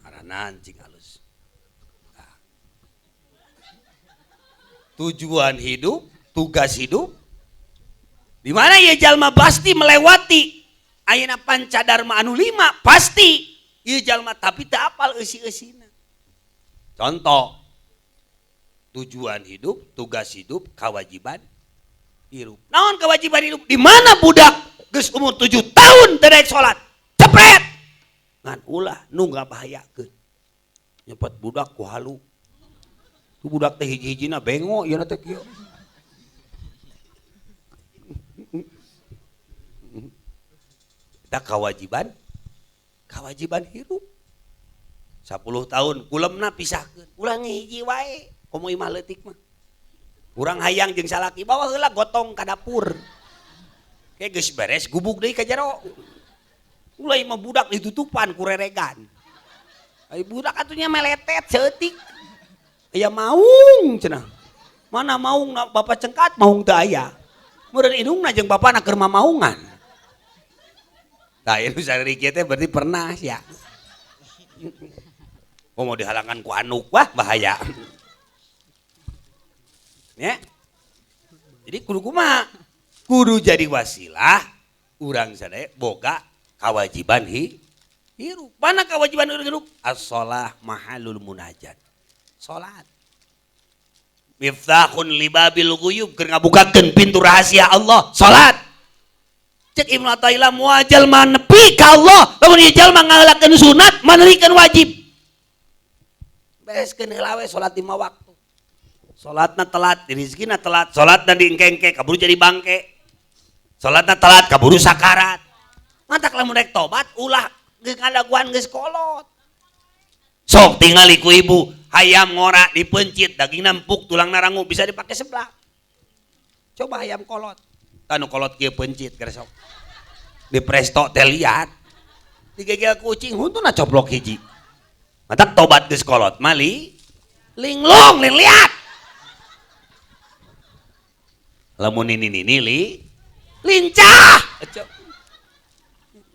Karena anjing halus. Nah. Tujuan hidup, tugas hidup. Di mana ya jalma pasti melewati ayeuna pancadarma anu 5 pasti ieu jalma tapi teu apal eusi-eusina. Contoh tujuan hidup, tugas hidup, kewajiban hidup. Naon kewajiban hidup? Di mana budak geus umur 7 tahun teu daek salat? Cepret. Ngan ulah nu ngabahayakeun. Nyepet budak ku halu. Tu budak teh hiji-hijina bengo ieu teh kieu. Eta kewajiban kewajiban hirup. 10 tahun kulemna pisahkeun. Ulah ngehiji wae komo imah leutik mah. Urang hayang jeung salaki bawa heula gotong ka dapur. Ke geus beres gubuk deui ka jero. Ulah imah budak ditutupan ku reregan. Ai budak atunya meletet saeutik. Aya maung cenah. Mana maung bapak cengkat maung teu aya. Meureun indungna jeung bapana keur mamaungan. Tah ieu sariri kieu teh berarti pernah sia. Oh mau dihalangkan ku anuk wah bahaya. Ya. Jadi kudu kumaha? Kudu jadi wasilah urang sadaya boga kewajiban hirup. Mana kewajiban hirup? As-shalah mahalul munajat. Salat. Miftahun libabil ghuyub keur ngabukakeun pintu rahasia Allah, salat. Cek Ibnu Athaillah moal jalma nepi ka Allah, lamun ieu jalma ngahelakeun sunat, manerikeun wajib. Bereskeun heula we salat 5 waktu. Salatna telat, rezekina telat, salatna diengke-engke kaburu jadi bangke. Salatna telat kaburu sakarat. Matak lamun rek tobat ulah geus ngadaguan geus kolot. Sok tingali ku ibu, hayam ngora dipencit, dagingna empuk, tulangna rangu bisa dipake sebelah. Coba hayam kolot. Tanu kolot kieu pencit geus sok. Di presto teh liat. Digegel kucing huntuna coplok hiji. Matak tobat geus kolot mali linglung lin liat. Lamun ini ini li lincah.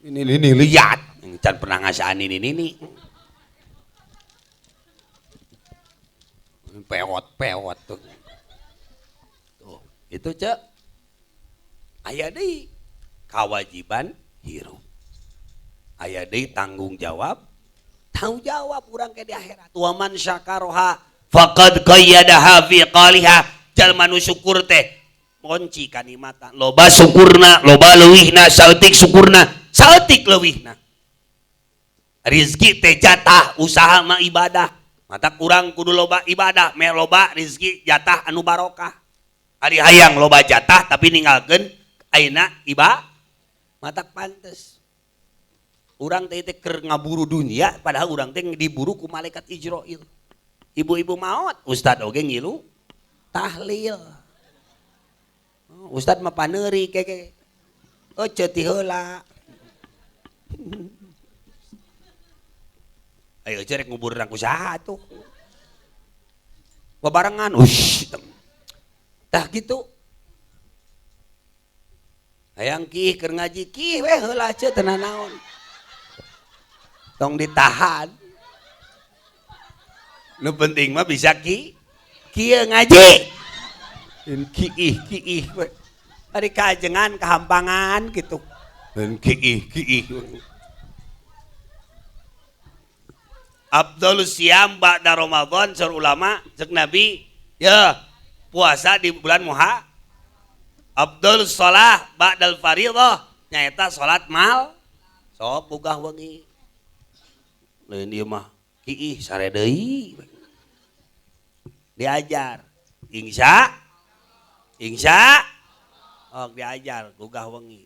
Ini ini liat. Can pernah ngasaan ini ini. Pewot-pewot tuh. Tuh, itu cek. Aya deui kewajiban hirup. Aya deui tanggung jawab. Tanggung jawab urang ke di akhirat. Wa man syakaroha faqad qayyadaha fi qaliha. Jalma nu syukur teh kunci kanikmatan. Loba syukurna, loba leuwihna, saeutik syukurna, saeutik leuwihna. Rizki teh jatah, usaha mah ibadah. Mata kurang kudu loba ibadah, meh loba rizki jatah anu barokah. Ari hayang loba jatah tapi ninggalkeun ayeuna iba matak pantes. Urang teh teh keur ngaburu dunia padahal urang teh diburu ku malaikat Ijroil. Ibu-ibu maot, ustad oge ngilu tahlil. Ustad mah paneuri keke. Oh ceuti heula. Ayo cerek ngubur urang ku saha tuh. Babarengan, ush. Tah gitu. Hayang kih keur ngaji kih we heula ceu teu naon. Tong ditahan. Nu penting mah bisa ki kieu ngaji. Kiih kiih we. Ari kaajengan kahampangan gitu. Kiih kiih. Abdul siam ba'da Ramadan sur ulama cek Nabi ya puasa di bulan Muha. Abdul shalah ba'dal fariidhah nyaeta salat mal sok bugah wengi. Lain ieu mah kiih sare deui. Diajar insya insya oh diajar gugah wengi.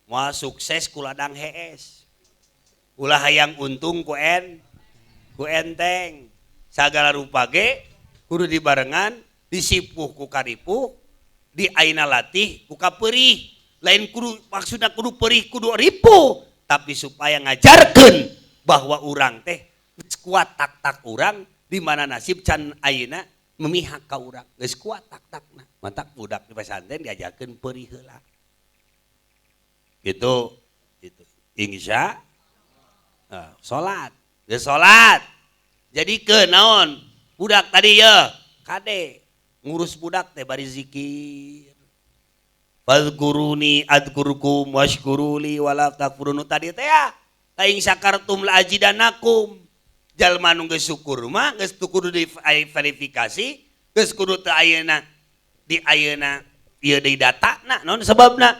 Moal sukses ku ladang hees. Ulah hayang untung ku en ku enteng sagala rupa ge kudu dibarengan disipuh ku karipuh di aina latih ku kaperih. Lain kudu maksudna kudu perih kudu ripuh tapi supaya ngajarkeun bahwa urang teh geus kuat tak-tak urang di mana nasib can ayeuna memihak ka urang geus kuat tak-takna. Matak budak di pesantren diajarkeun perih heula gitu gitu insya salat geus salat. Jadi ke naon budak tadi ya kade ngurus budak teh bari zikir. Fadhkuruni adkurkum washkuruli wala takfurun tadi teh ya. La in syakartum la azidanakum. Jalma nu geus syukur mah geus kudu diverifikasi, geus kudu teu ayeuna di ayeuna ieu deui datana naon sebabna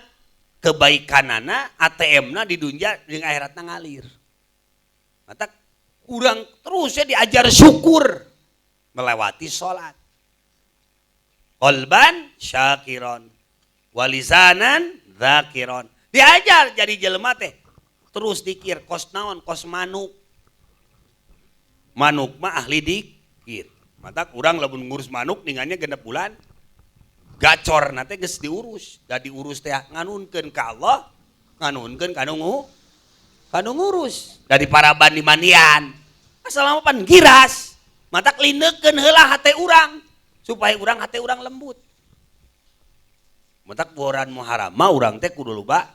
kebaikanana ATM-na di dunya jeung akhiratna ngalir. Matak kurang terus ya diajar syukur melewati sholat. Qalban syakiron walisanan dzakiron. Diajar jadi jelema teh Terus dikir kos naon kos manuk. Manuk mah ahli dikir. Mata kurang lamun ngurus manuk ningannya genep bulan. Gacor nate geus diurus. Da diurus teh nganunkeun ka Allah, nganunkeun ka nu ngurus. Dari paraban di mandian. Asal mah pan giras. Mata lineukeun heula hate urang supaya urang hate urang lembut. Matak bulan Muharram mah urang teh kudu loba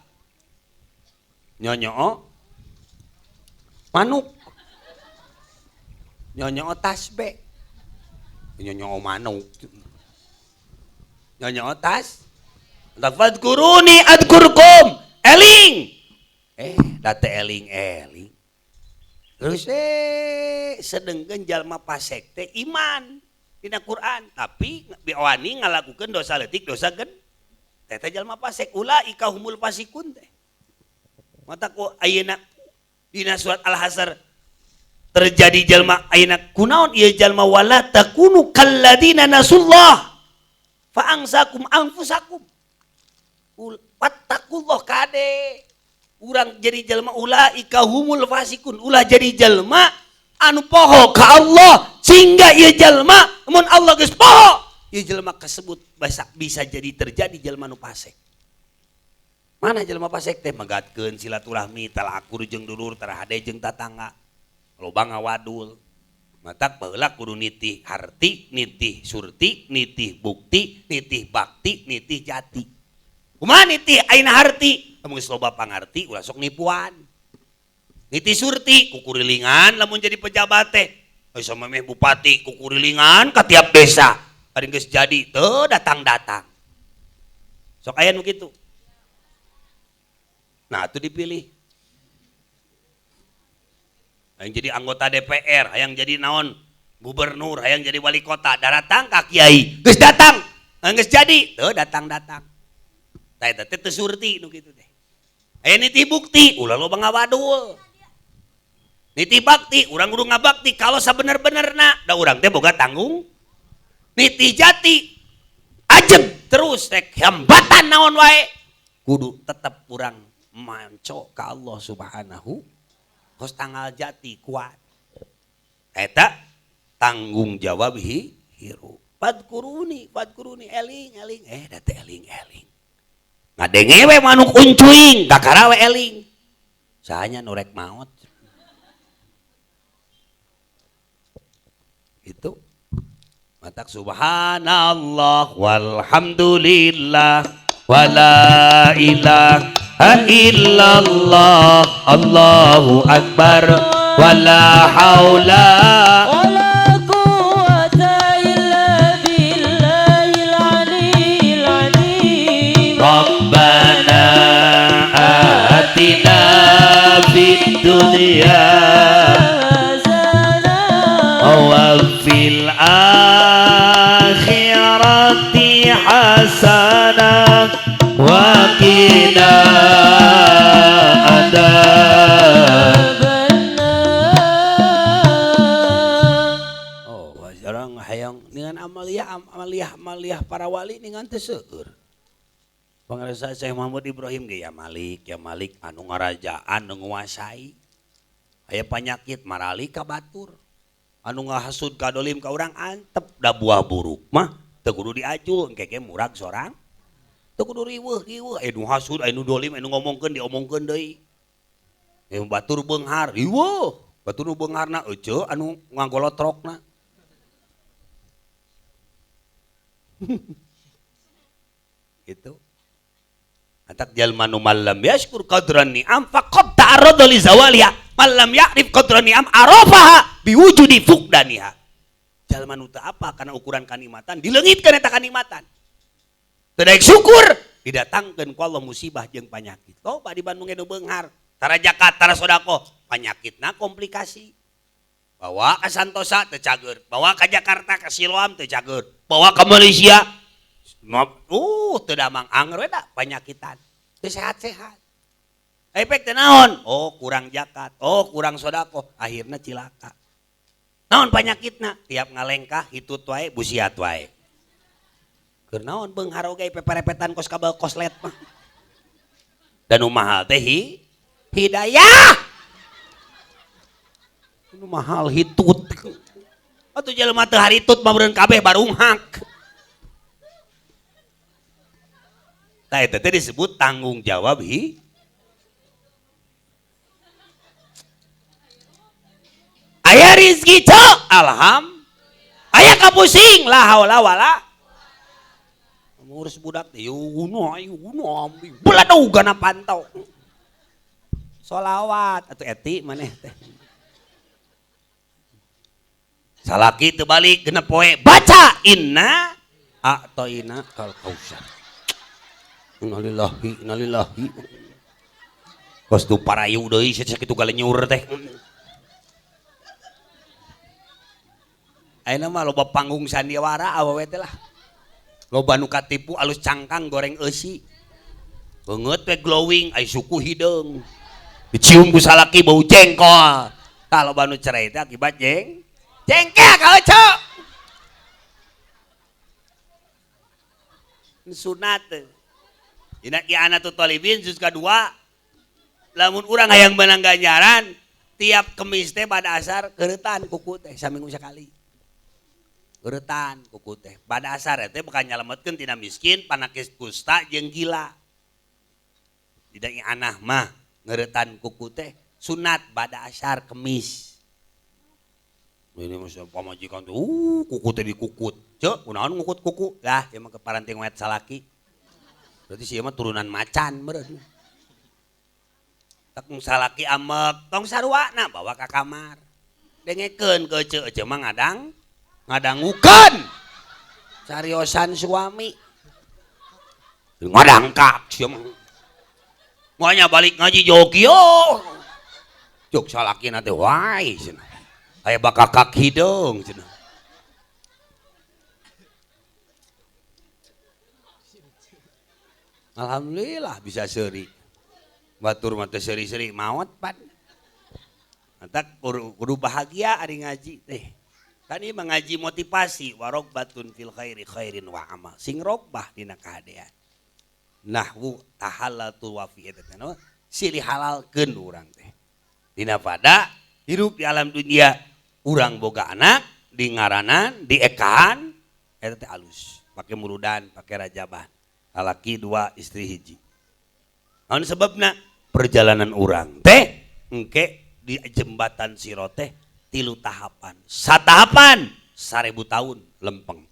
nyonyoo manuk. Nyonyoo tasbih. Nyonyoo manuk. Nyonyoo tas. Fadkuruni adkurkum. Eling. Date eling-eling. Terus sedengkeun jalma pasek teh iman dina Quran, tapi wani ngalakukeun dosa leutik dosa gede. Teh jalma pasek ulaika humul fasikun teh. Mata ku ayeuna dina surat Al-Hasr terjadi jalma ayeuna kunaon ieu jalma wala takunu kalladina nasullah fa angsakum anfusakum. Wattaqullah kade. Urang jadi jalma ulaika humul fasikun, ulah jadi jalma anu poho ka Allah sehingga ieu jalma mun Allah geus poho ieu jelema kasebut bisa jadi terjadi jelema nu pasek. Mana jelema pasek teh megatkeun silaturahmi talakur jeung dulur tarahade jeung tatangga. Loba ngawadul. Matak baheula kudu nitih harti, nitih surti, nitih bukti, nitih bakti, nitih jati. Kumaha nitih ayeuna harti? Lamun geus loba pangarti ulah sok nipuan. Nitih surti kukurilingan lamun jadi pejabat teh. Aya samemeh bupati kukurilingan ka tiap desa. Ari geus jadi teu datang-datang. Sok aya nu kitu. Nah, itu dipilih. Hayang jadi anggota DPR, hayang jadi naon gubernur, hayang jadi wali kota, daratang ka kiai. Geus datang, geus jadi teu datang-datang. Tah eta teh teu surti nu kitu teh. Aya nitih bukti, ulah loba ngawadul. Nitih bakti, urang kudu ngabakti kalau sabener-benerna, da urang teh boga tanggung. Nitih jati ajeg terus rek hambatan naon wae kudu tetep urang manco ka Allah Subhanahu kos tanggal jati kuat eta tanggung jawab hirup. Fadkuruni fadkuruni eling eling da teh eling eling ngadenge we manuk uncuing kakara we eling sahanya nu rek maot itu. Matak subhanallah walhamdulillah wala ilaha illallah Allahu akbar wala haula wala quwata illa billahil aliyil azim. Rabbana atina fid dunya wa fil akhirati hasanah wa qina adzabannar. Oh, orang hayang dengan amaliyah amaliyah amaliyah para wali dengan teu seueur. Pangarsa Syekh Muhammad Ibrahim ge ya Malik anu ngarajaan nu nguasai. Aya panyakit marali ka batur. Anu ngahasud kadolim ka urang antep da buah buruk mah teu kudu diajul engke ge murag sorang. Teu kudu riweuh-riweuh aya nu hasud aya nu dolim aya nu ngomongkeun diomongkeun deui. Aya batur beunghar riweuh, batur nu beungharna euceu anu ngagolotrokna. Gitu. Antak jalma nu malam yashkur qadran ni'am faqad ta'arrada li zawaliha malam ya'rif qadran ni'am arafaha biwujudi fuqdaniha. Jalma nu teu apa kana ukuran kanikmatan dileungitkeun eta kanikmatan. Teu daek syukur didatangkeun ku Allah musibah jeung panyakit. Loba di Bandung ge nu beunghar, tara zakat, tara sedekah, panyakitna komplikasi. Bawa ka Santosa teu cager, bawa ka Jakarta ka Siloam teu cager, bawa ka Malaysia teu damang anger we da panyakitan. Teu sehat-sehat. Efek teh naon? Oh, kurang zakat, oh kurang sedekah, akhirna cilaka. Naon panyakitna? Tiap ngalengkah hitut wae, busiat wae. Keur naon beunghar oge peperepetan kos kabel koslet mah. Dan nu mahal teh Hidayah. Nu mahal hitut. Atuh jelema teu haritut mah meureun kabeh barunghak. Tah eta teh disebut tanggung jawab hi. Aya rizki cok, alham. Aya kapusing la haula wala. Ngurus budak teh yuno yuno beladug kana pantau. Solawat atuh eti maneh teh. Salaki teu balik genep poe baca inna a'taina kal kausar. Innalillahi innalillahi. Kos tu parayu deui sakitu galenyur teh. Ayeuna mah loba panggung sandiwara awewe teh lah. Loba nu katipu alus cangkang goreng eusi. Beungeut we glowing ai suku hideung. Dicium ku salaki bau jengkol. Tah loba nu cerai teh akibat jengkel ka ece. Sunat teh. Dina I'anatut Thalibin juz kadua lamun urang hayang meunang ganjaran tiap kemis teh pada asar keuretan kuku teh saminggu sakali. Keuretan kuku teh pada asar teh bukan nyalametkeun tina miskin, panakis kusta jeung gila. Dina I'anah mah ngeuretan kuku teh sunat pada asar kemis. Ini mah pamajikan tuh kuku teh dikukut. Ceu, kunaon ngukut kuku? Lah, ieu mah keparanting wet salaki. Berarti si ieu mah turunan macan meureun. Tong salaki amek, tong saruana bawa ka kamar. Dengekeun ke ece, ece mah ngadangukeun. Cariosan suami. Ngadangkak sia mah. Moanya balik ngaji jokio. Cuk salakina teh wae cenah. Aya bakakak hideung cenah. Alhamdulillah bisa seuri. Batur mah teu seuri-seuri maot pan. Mantak kudu bahagia ari ngaji teh. Kan ieu mah ngaji motivasi warogbatun fil khairi khairin wa amal. Sing rogbah dina kahadean. Nahwu tahallatu wa fi eta teh silih halalkeun urang teh. Dina pada hirup di alam dunia urang boga anak di ngaranan, di ekahan eta teh alus. Pake murudan, pake rajaban. Lalaki dua, istri hiji. Naon sebabna? Perjalanan urang teh engke di jembatan Sirot teh 3 tahapan. Satahapan 1000 tahun lempeng.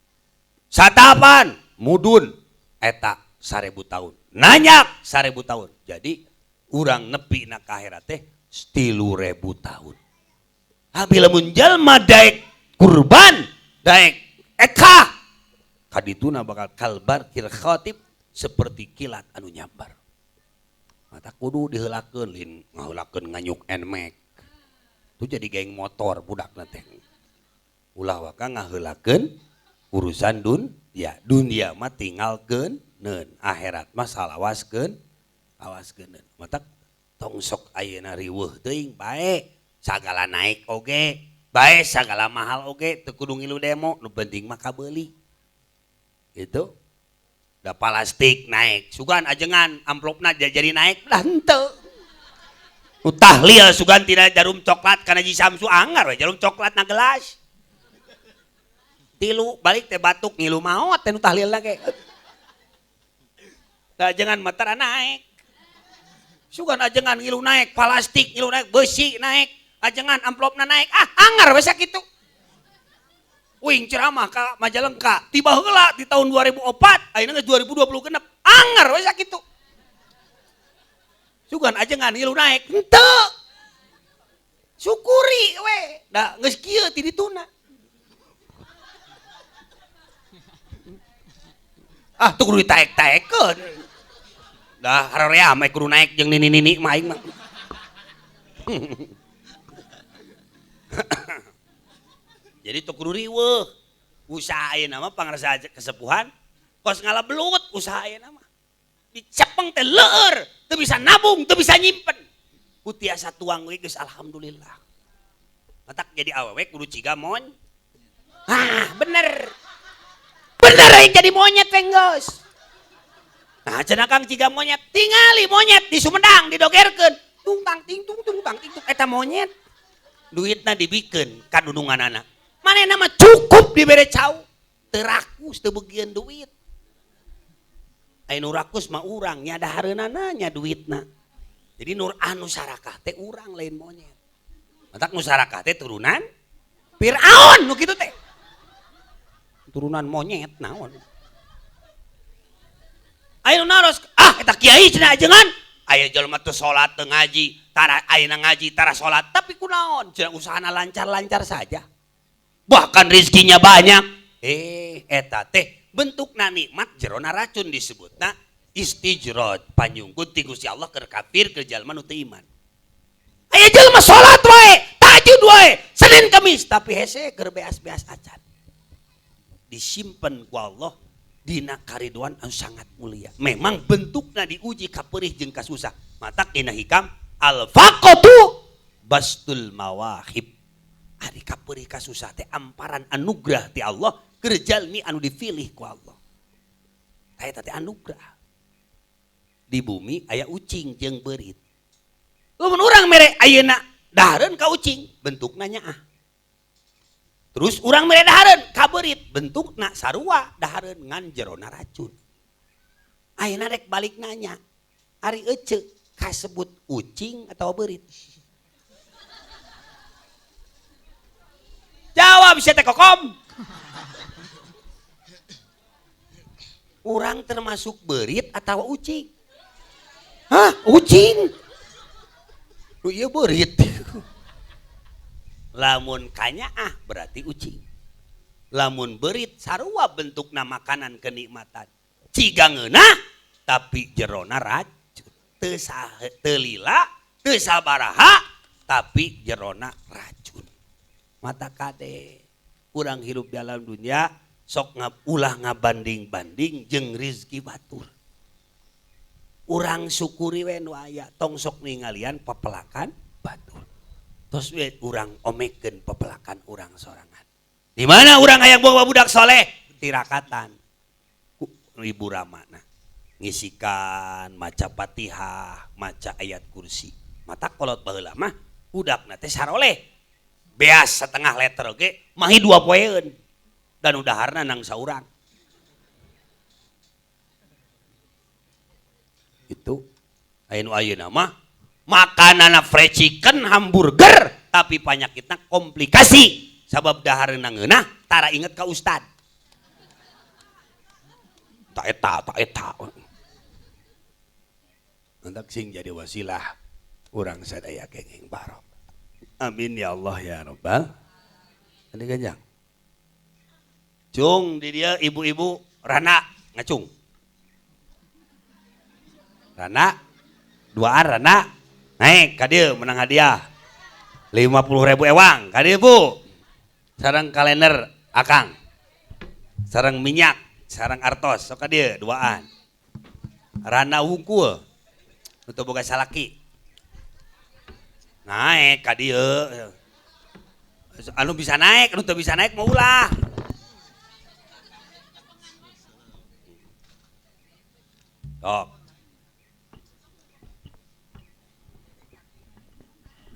Satahapan mudun eta 1000 tahun. Nanyak 1000 tahun. Jadi urang nepi na ka akhirat teh 3000 tahun. Habis lamun jalma daek kurban, daek eka kadituna bakal kalbar kir khatib seperti kilat anu nyambar. Mata kudu diheulakeun lin ngaheulakeun nganyuk Nmax. Itu jadi geng motor budakna teh. Ulah waka ngaheulakeun urusan dunia. Dunia mah tinggalkeun neun, akhirat mah salawaskeun awaskeun neun. Mata tong sok ayeuna riweuh teuing bae sagala naik oge, bae sagala mahal oge teu kudu ngilu demo, nu penting mah kabeuli. Gitu. Da plastik naik, sugan ajengan amplopna jadi naik lah henteu. Nu tahlil sugan tina jarum coklat kana Ji Samsu anggar we jarum coklat na gelas. Tilu balik teh batuk ngilu maot teh nu tahlilna ge. Da ajengan matara naik. Sugan ajengan ngilu naik, plastik ngilu naik, besi naik, ajengan amplopna naik, ah anggar we sakitu. Wing ceramah ka Majalengka, tiba heula di tahun 2004, ayeuna geus 2020 genep, anggar we sakitu. Sugan ajengan ngilu naik, henteu. Syukuri we, da geus kieu ti dituna. Ah tuh kudu ditaek-taekeun. Dah harorea mah kudu naik jeung nini-nini mah aing mah. Jadi teu kudu riweuh. Usaha ayeuna mah pangarsa kesepuhan kos ngalabelut usaha ayeuna mah. Dicepeng teh leur, teu bisa nabung, teu bisa nyimpen. Ku tiasa tuang we geus alhamdulillah. Matak jadi awewe kudu ciga mon. Ah, bener. Bener aing jadi monyet teh geus. Nah, cenah Kang ciga monyet, tingali monyet di Sumedang didogerkeun. Tung tang ting tung tung tang ting tung eta monyet. Duitna dibikeun ka dudunganana. Manehna mah cukup dibere cau. Teu rakus teu beugieun duit. Aya nu rakus mah urang nya dahareunana nya duitna. Jadi nur anu sarakah teh urang lain monyet. Matak nu sarakah teh turunan Fir'aun nu kitu teh. Turunan monyet naon. Aya nu naros, ah eta kiai cenah ajengan. Aya jelema teu salat teu ngaji, tara ayeuna ngaji tara salat, tapi kunaon cenah usahana lancar-lancar saja. Bahkan rezekinya banyak. Eta teh bentukna nikmat jerona racun disebutna istijroj panyungkut ti Gusti Allah keur kafir keur jalma nu teu iman. Aya jelema salat wae, tahajud wae, Senin Kamis tapi hese keur beas-beas acan. Disimpen ku Allah dina kariduan anu sangat mulia. Memang bentukna diuji kaperih jeung kasusah. Matak dina hikam al-faqatu bastul mawahib. Ari kaperih kasusah teh amparan anugerah ti Allah keur jalmi anu dipilih ku Allah. Eta teh anugerah. Di bumi aya ucing jeung beurit. Lamun urang mere ayeuna dahareun ka ucing, bentukna nyaah. Terus urang mere dahareun ka beurit, bentukna sarua dahareun ngan jerona racun. Ayeuna rek balik nanya, ari ece kasebut ucing atau beurit? Jawab sia teh kokom. Urang termasuk beurit atau ucing? Hah, ucing? Lu ieu beurit. Lamun kanyaah berarti ucing. Lamun beurit sarua bentukna makanan kenikmatan. Ciga ngeunah tapi jerona racun. Teu teu lila, teu sabaraha tapi jerona racun. Mata kade urang hirup dalam dunia sok ulah ngabanding-banding jeung rizki batur. Urang syukuri we nu aya, tong sok ningalian pepelakan batur. Tos we urang omekeun pepelakan urang sorangan. Di mana urang hayang boga budak soleh? Tirakatan. Ku ibu ramana ngisikan maca Fatihah, maca ayat kursi. Mata kolot baheula mah budakna teh saroleh. Beas setengah liter oge mahi 2 poeun. Dan udaharna nang saurang. Itu aya nu ayeuna mah makanana fried chicken, hamburger, tapi panyakitna komplikasi sabab dahareuna ngeunah tara inget ka ustad. Tak eta, tak eta. Hendak sing jadi wasilah urang sadaya kenging barok. Amin ya Allah ya Rabbal. Ini ganjang. Cung di dia ibu-ibu rana ngacung. Rana 2 rana naik ka dieu menang hadiah 50.000 ewang ka dieu Bu. Sareng kalender akang. Sareng minyak, sareng artos sok ka dieu 2an. Rana wungkul. Nu teu boga salaki. Naik ka dieu. Anu bisa naik, anu teu bisa naik mau ulah. Sok.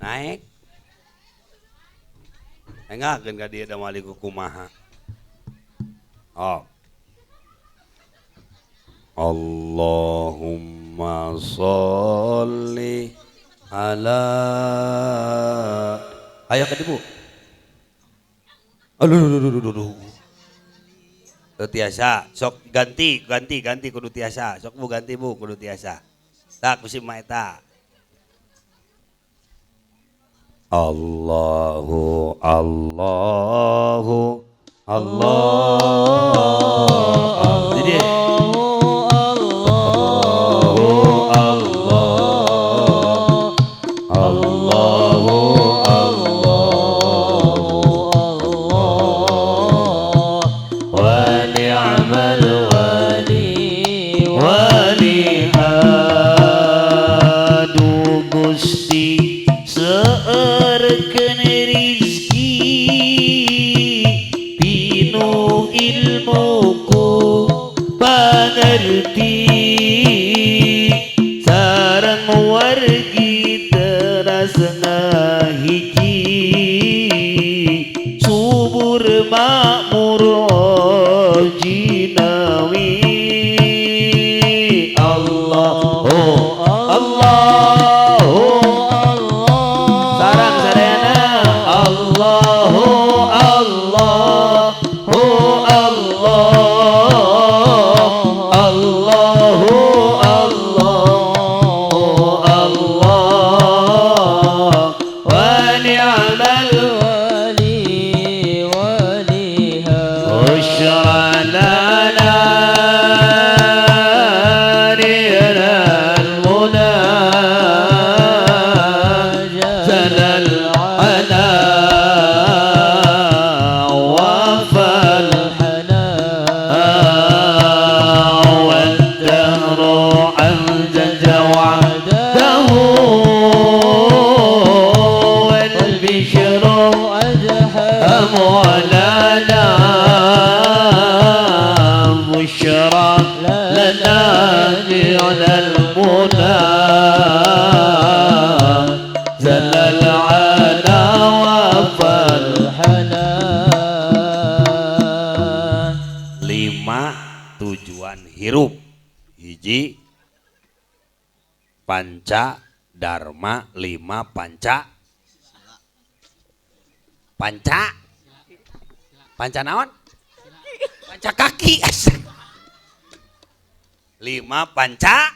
Naik. Engakeun ka dieu da moal kumaha. Oh. Allahumma sholli ala. Ayo ka dieu Bu. Aduh aduh aduh aduh. Teu tiasa, sok ganti ganti ganti kudu tiasa. Sok Bu ganti Bu kudu tiasa. Tak ku si mah eta. Allahu Allahu Allah. Jadi Allahu Allah Allahu Allah Allah wa ni'mal wali wa ni'adu Gusti seueurkeun rizki pinuh ilmuku المنى زل العنا وفى الحنا. Lima tujuan hirup. Hiji panca dharma, lima panca panca panca naon? Panca kaki. Lima panca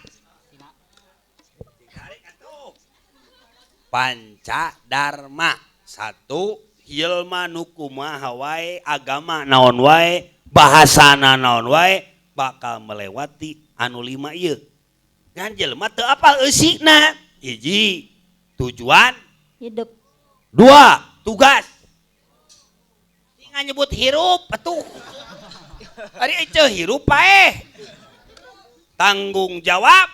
panca dharma. Satu, jelma nu kumaha wae, agama naon wae, bahasana naon wae, bakal melewati anu lima ieu. Ngan jelema teu apal eusina. Hiji, tujuan hidup. Dua, tugas. Tinggal nyebut hirup atuh. Ari eceu hirup paeh. Tanggung jawab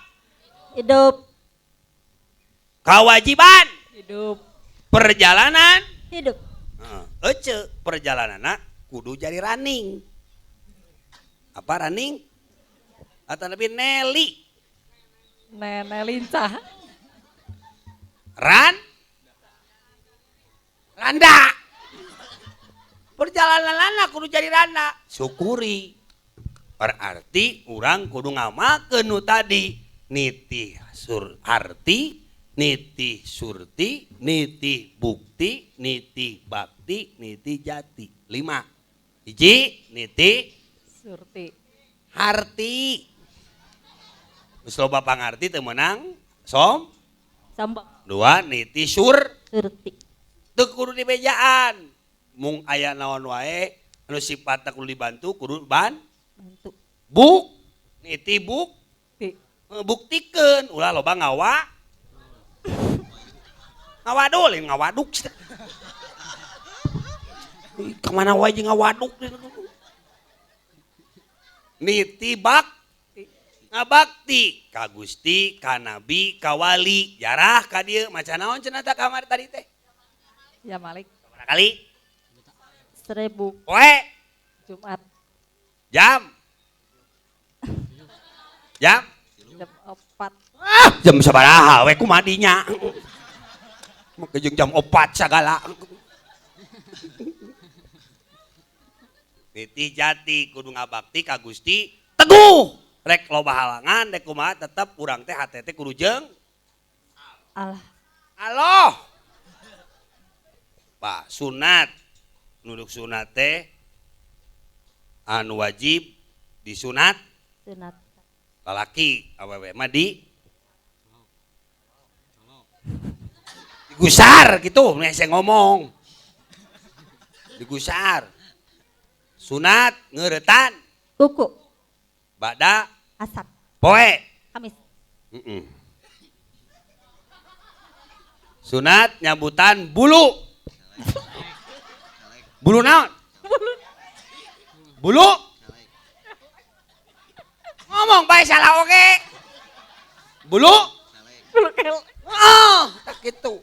hidup. Kewajiban hidup. Perjalanan hidup. Eceu perjalananna kudu jadi running. Apa running? Atau lebih Nelly. Nenek lincah. Ran? Randa. Perjalanan anak kudu jadi randa. Syukuri. Berarti urang kudu ngamalkeun nu tadi. Nitih sur arti, nitih surti, nitih bukti, nitih bakti, nitih jati. Lima. Hiji, nitih surti. Harti. Geus loba pangarti teu meunang som. Sombong. Dua, nitih sur surti. Teu kudu dibejaan. Mung aya naon wae anu sifatna kudu dibantu kudu ban bantu. Buk nitih buk Ti. Buktikeun ulah loba ngawa. Ngawadul, ngawaduk. Kemana wae jeung ngawaduk. Nitih bak ngabakti ka Gusti, ka Nabi, ka wali. Jarah ka dieu maca naon cenah tah kamari tadi teh? Ya Malik. Sabaraha kali? 1000. Poe. Jumat. Jam. Jam? Jam 4. Ah, jam sabaraha we kumadinya. Make jeung jam 4 sagala. Nitih jati kudu ngabakti ka Gusti teguh. Rek loba halangan rek kumaha tetep urang teh hate teh kudu jeung Allah. Allah. Pak sunat nuduk sunat teh anu wajib disunat sunat lalaki awewe mah di digusar gitu nih saya ngomong digusar sunat ngeuretan kuku bada asap poe Kamis. Sunat nyambutan bulu. Bulu naon? Bulu. Ngomong bae salah oge. Bulu? Bulu kelek. Oh, tak gitu.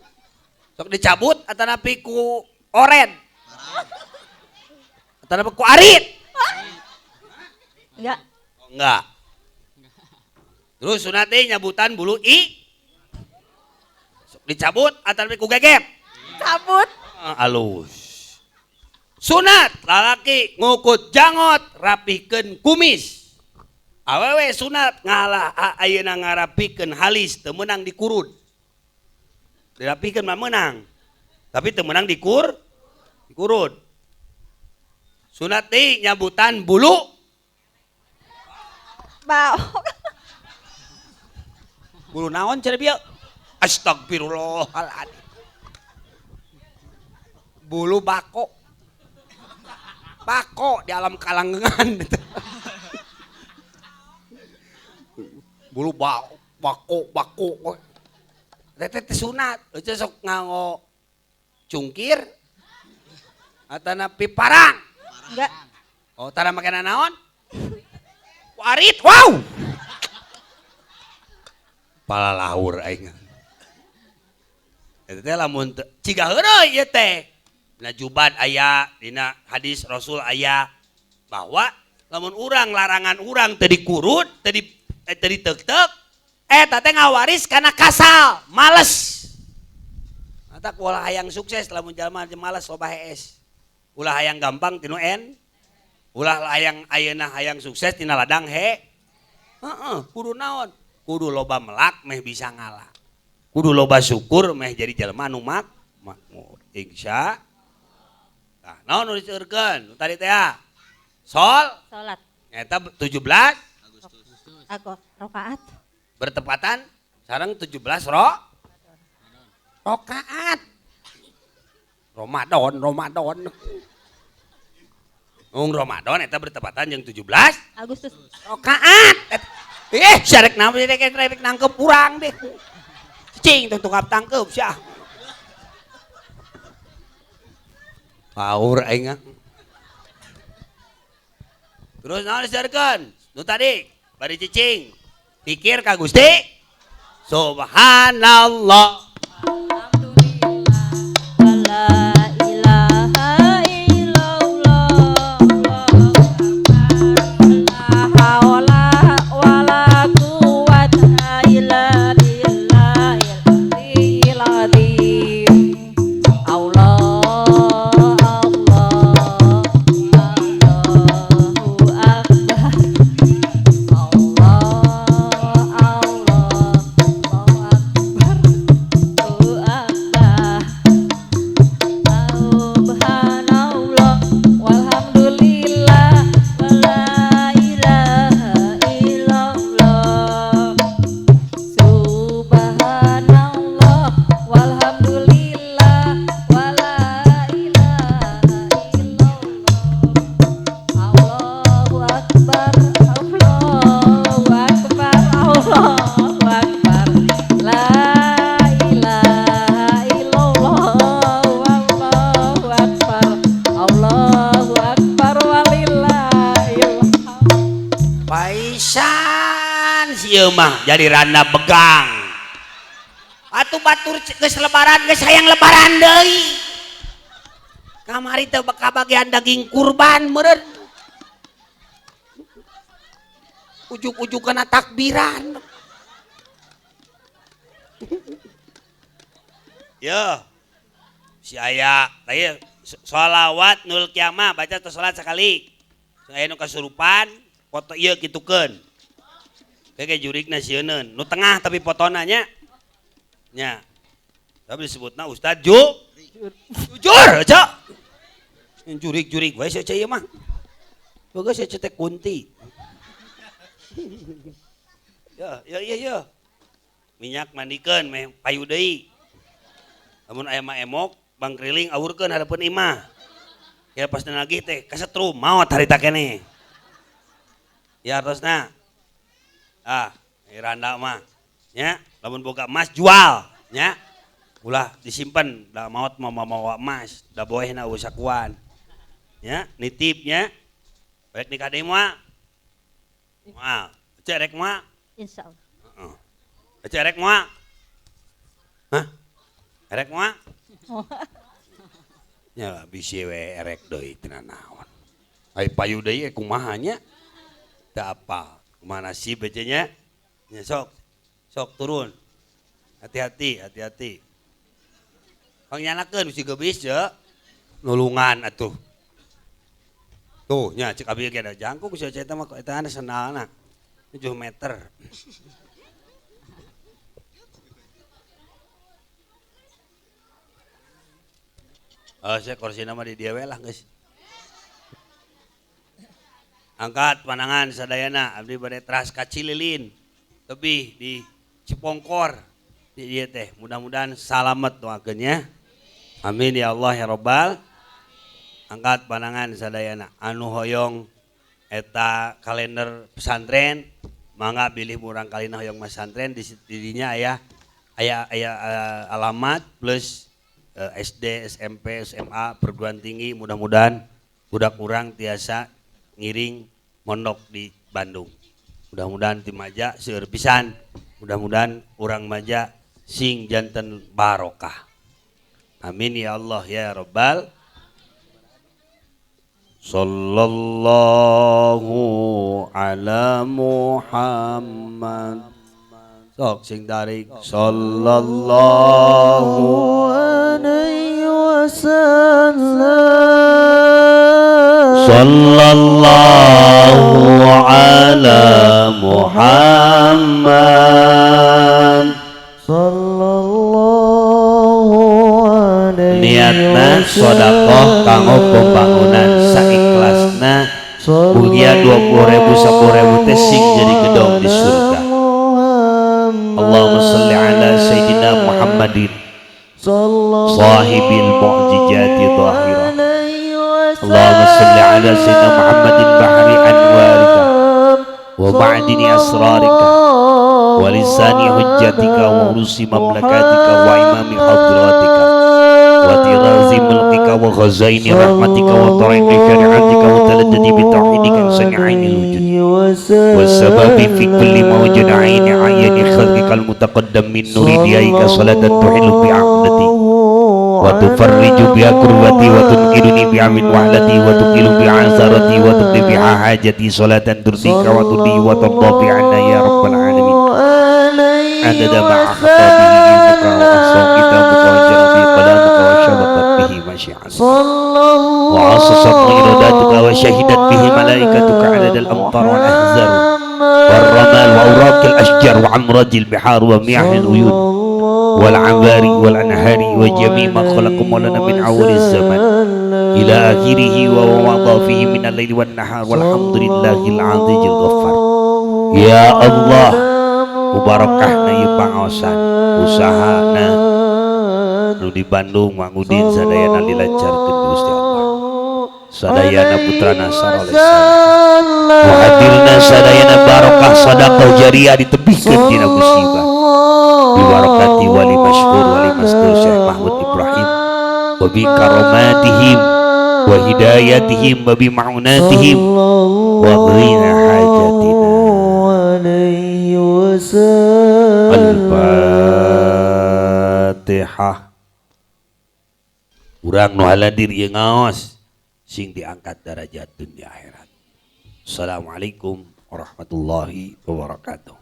Sok dicabut atanapi ku oren. Atanapi ku arit. Enggak. Oh, enggak. Terus sunat teh nyabutan bulu i. Sok dicabut atanapi ku gegep. Cabut. Alus. Sunat lalaki ngukut jangot rapikeun kumis. Awewe sunat ngalah ayeuna ngarapikeun halis teu meunang dikurud. Dirapikeun mah meunang. Tapi teu meunang dikurud. Sunat teh nyabutan bulu bau. Bulu naon cenah bieu? Astagfirullahaladzim. Bulu bako. Bako di alam kalanggengan. Bulu bako bako. Teh teh sunat, eueuh sok nganggo cungkir atanapi parang. Enggak. Oh, tara make naon? Warit, wow. Palalahur aing. Eta teh lamun ciga heureuy ieu teh. Dina juban aya, dina hadis Rasul aya bahwa lamun urang larangan urang teu dikurud, teu diteuk-teuk, Eta teh ngawaris kana kasal, males. Matak ulah hayang sukses lamun jalma males loba hees. Ulah hayang gampang tinu en. Ulah hayang ayeuna hayang sukses tina ladang he. Heeh, kudu naon? Kudu loba melak meh bisa ngalah. Kudu loba syukur meh jadi jelema anu makmur. Insya. Tah, naon nu diseurkeun tadi teh? Sol salat. Eta 17 Agustus. Rakaat. Bertepatan sareng 17 rakaat. Ramadan, Ramadan. Ung Ramadan eta bertepatan jeung 17 Agustus. Rakaat. Syarek naon rek nangkep urang deh. Cing tong tungkap tangkep sia. Paur aing. Terus naon diseurkeun? Nu tadi bari cicing. Pikir ka Gusti. Subhanallah. Alhamdulillah. Wala ilaha illallah. La haula wala quwata illa billahil aliyyil azim. Allah Allah Allahu akbar. Allah Allah Allahu akbar. Allahu akbar. Subhanallah walhamdulillah wala ilaha illallah. Subhanallah walhamdulillah wala ilaha illallah. Allahu akbar, Allahu akbar, Allahu akbar. La ilaha illallah, Allahu akbar, Allahu akbar walillahil hamd. Paisan sieu mah jadi randa begang. Atuh batur geus lebaran geus hayang lebaran deui. Kamari teh kabagian daging kurban meureun. Ujuk-ujuk kana takbiran. Yo. Si aya tadi sholawat nul kiamah baca atau salat sekali. Aya nu kasurupan foto ieu kitukeun. Kayak jurigna sieuneun. Nu tengah tapi fotona nya. Nya. Tapi disebutna Ustad jujur, Cok. Jurig-jurig wae sia ieu mah. Boga sia teh kunti. Ya, ya, ya, ya. Minyak mandikeun meh payu deui. Lamun aya mah emok, bangkriling awurkeun hareupeun imah. Kira pas nagih teh kasetrum maot harita keneh. Ya artosna. Ah, randa mah. Nya, lamun boga emas jual, nya. Ulah disimpan da maot mah mawa emas, da boehna eueuh sakuan. Nya, nitip nya. Rek nikah deui moal. Moal. Ece rek moal? Insyaallah. Heeh. Ece rek moal? Hah? Erek moal? Nya bisi we erek deui tina naon. Ai payu deui kumaha nya? Teu apal. Kumaha nasib ece nya? Nya sok. Sok turun. Hati-hati, hati-hati. Pang nyalakeun bisi geubis je. Nulungan atuh. Tuh nya cek abi ge da jangkung sia eta mah eta sendalna. 7 meter. Oh, saya kursi nama di dia we lah geus. Angkat pandangan sadayana abdi bade teras ka Cililin. Tebih di Cipongkor di dieu teh. Mudah-mudahan salamet doakeun nya. Amin ya Allah ya Rabbal. Angkat pandangan sadayana anu hoyong eta kalender pesantren mangga bilih murang kalina hoyong pesantren di dinya aya aya aya alamat plus SD, SMP, SMA, perguruan tinggi, mudah-mudahan budak urang tiasa ngiring mondok di Bandung. Mudah-mudahan ti Maja seueur pisan, mudah-mudahan urang Maja sing janten barokah. Amin ya Allah ya Rabbal. Sallallahu ala Muhammad. Sok sing tarik sallallahu alaihi wasallam. Sallallahu ala Muhammad. Sallallahu alaihi. Niatna sedekah kanggo pembangunan saikhlasna mugia 20.000 10.000 teh sing jadi gedong di surga. Allahumma salli ala Sayyidina Muhammadin sahibil mu'jizati zahirah. Allahumma salli ala Sayyidina Muhammadin bahri anwarika wa ma'dini asrarika wa lisani hujjatika wa urusi mamlakatika wa imami hadratika wa tirazi mulkika wa khazaini rahmatika wa tariqi syari'atika wa taladdadi bi tauhidika sami'ainil wujud wa sababi fi kulli mawjud aini ayani khalqikal mutaqaddam min nuri diyaika salatan tuhilu bi aqdati wa tufarriju bi kurbati wa tunqiduni bi amin wahlati wa tuqilu bi azarati wa tuqdi bi hajati salatan turdika wa tudi wa tarda bi anna ya rabbal alamin. Adada ma akhta bihi ilmuka wa ahsa kitabuka wa jara bi qalamuka wa syabaqat bihi masyi'at wa asasat iradatuka wa syahidat bihi malaikatuka adadal amtar wal ahzar wal ramal wa awraqil ashjar wa amrajil bihar wa miyahil uyun wal abari wal anhari wa jami' ma khalaqakum lana min awwaliz zaman ila akhirih wa ma fihi min al-laili wan nahar walhamdulillahil azizil ghaffar. Ya Allah, mubarakahna ieu pangaosan usahana nu di Bandung Mang Udin sadayana dilancarkeun Gusti Allah, sadayana putrana saroleh muhadirna sadayana barokah sadaqah jariyah ditebihkeun dina musibah bibarakati wali masyhur wali mastur Syekh Mahmud Ibrahim wa bi karamatihim wa hidayatihim wa bi ma'unatihim wa qina hajatina. Al-Fatihah. Urang nu haladir ieu ngaos sing diangkat darajat dunia akhirat. Assalamualaikum warahmatullahi wabarakatuh.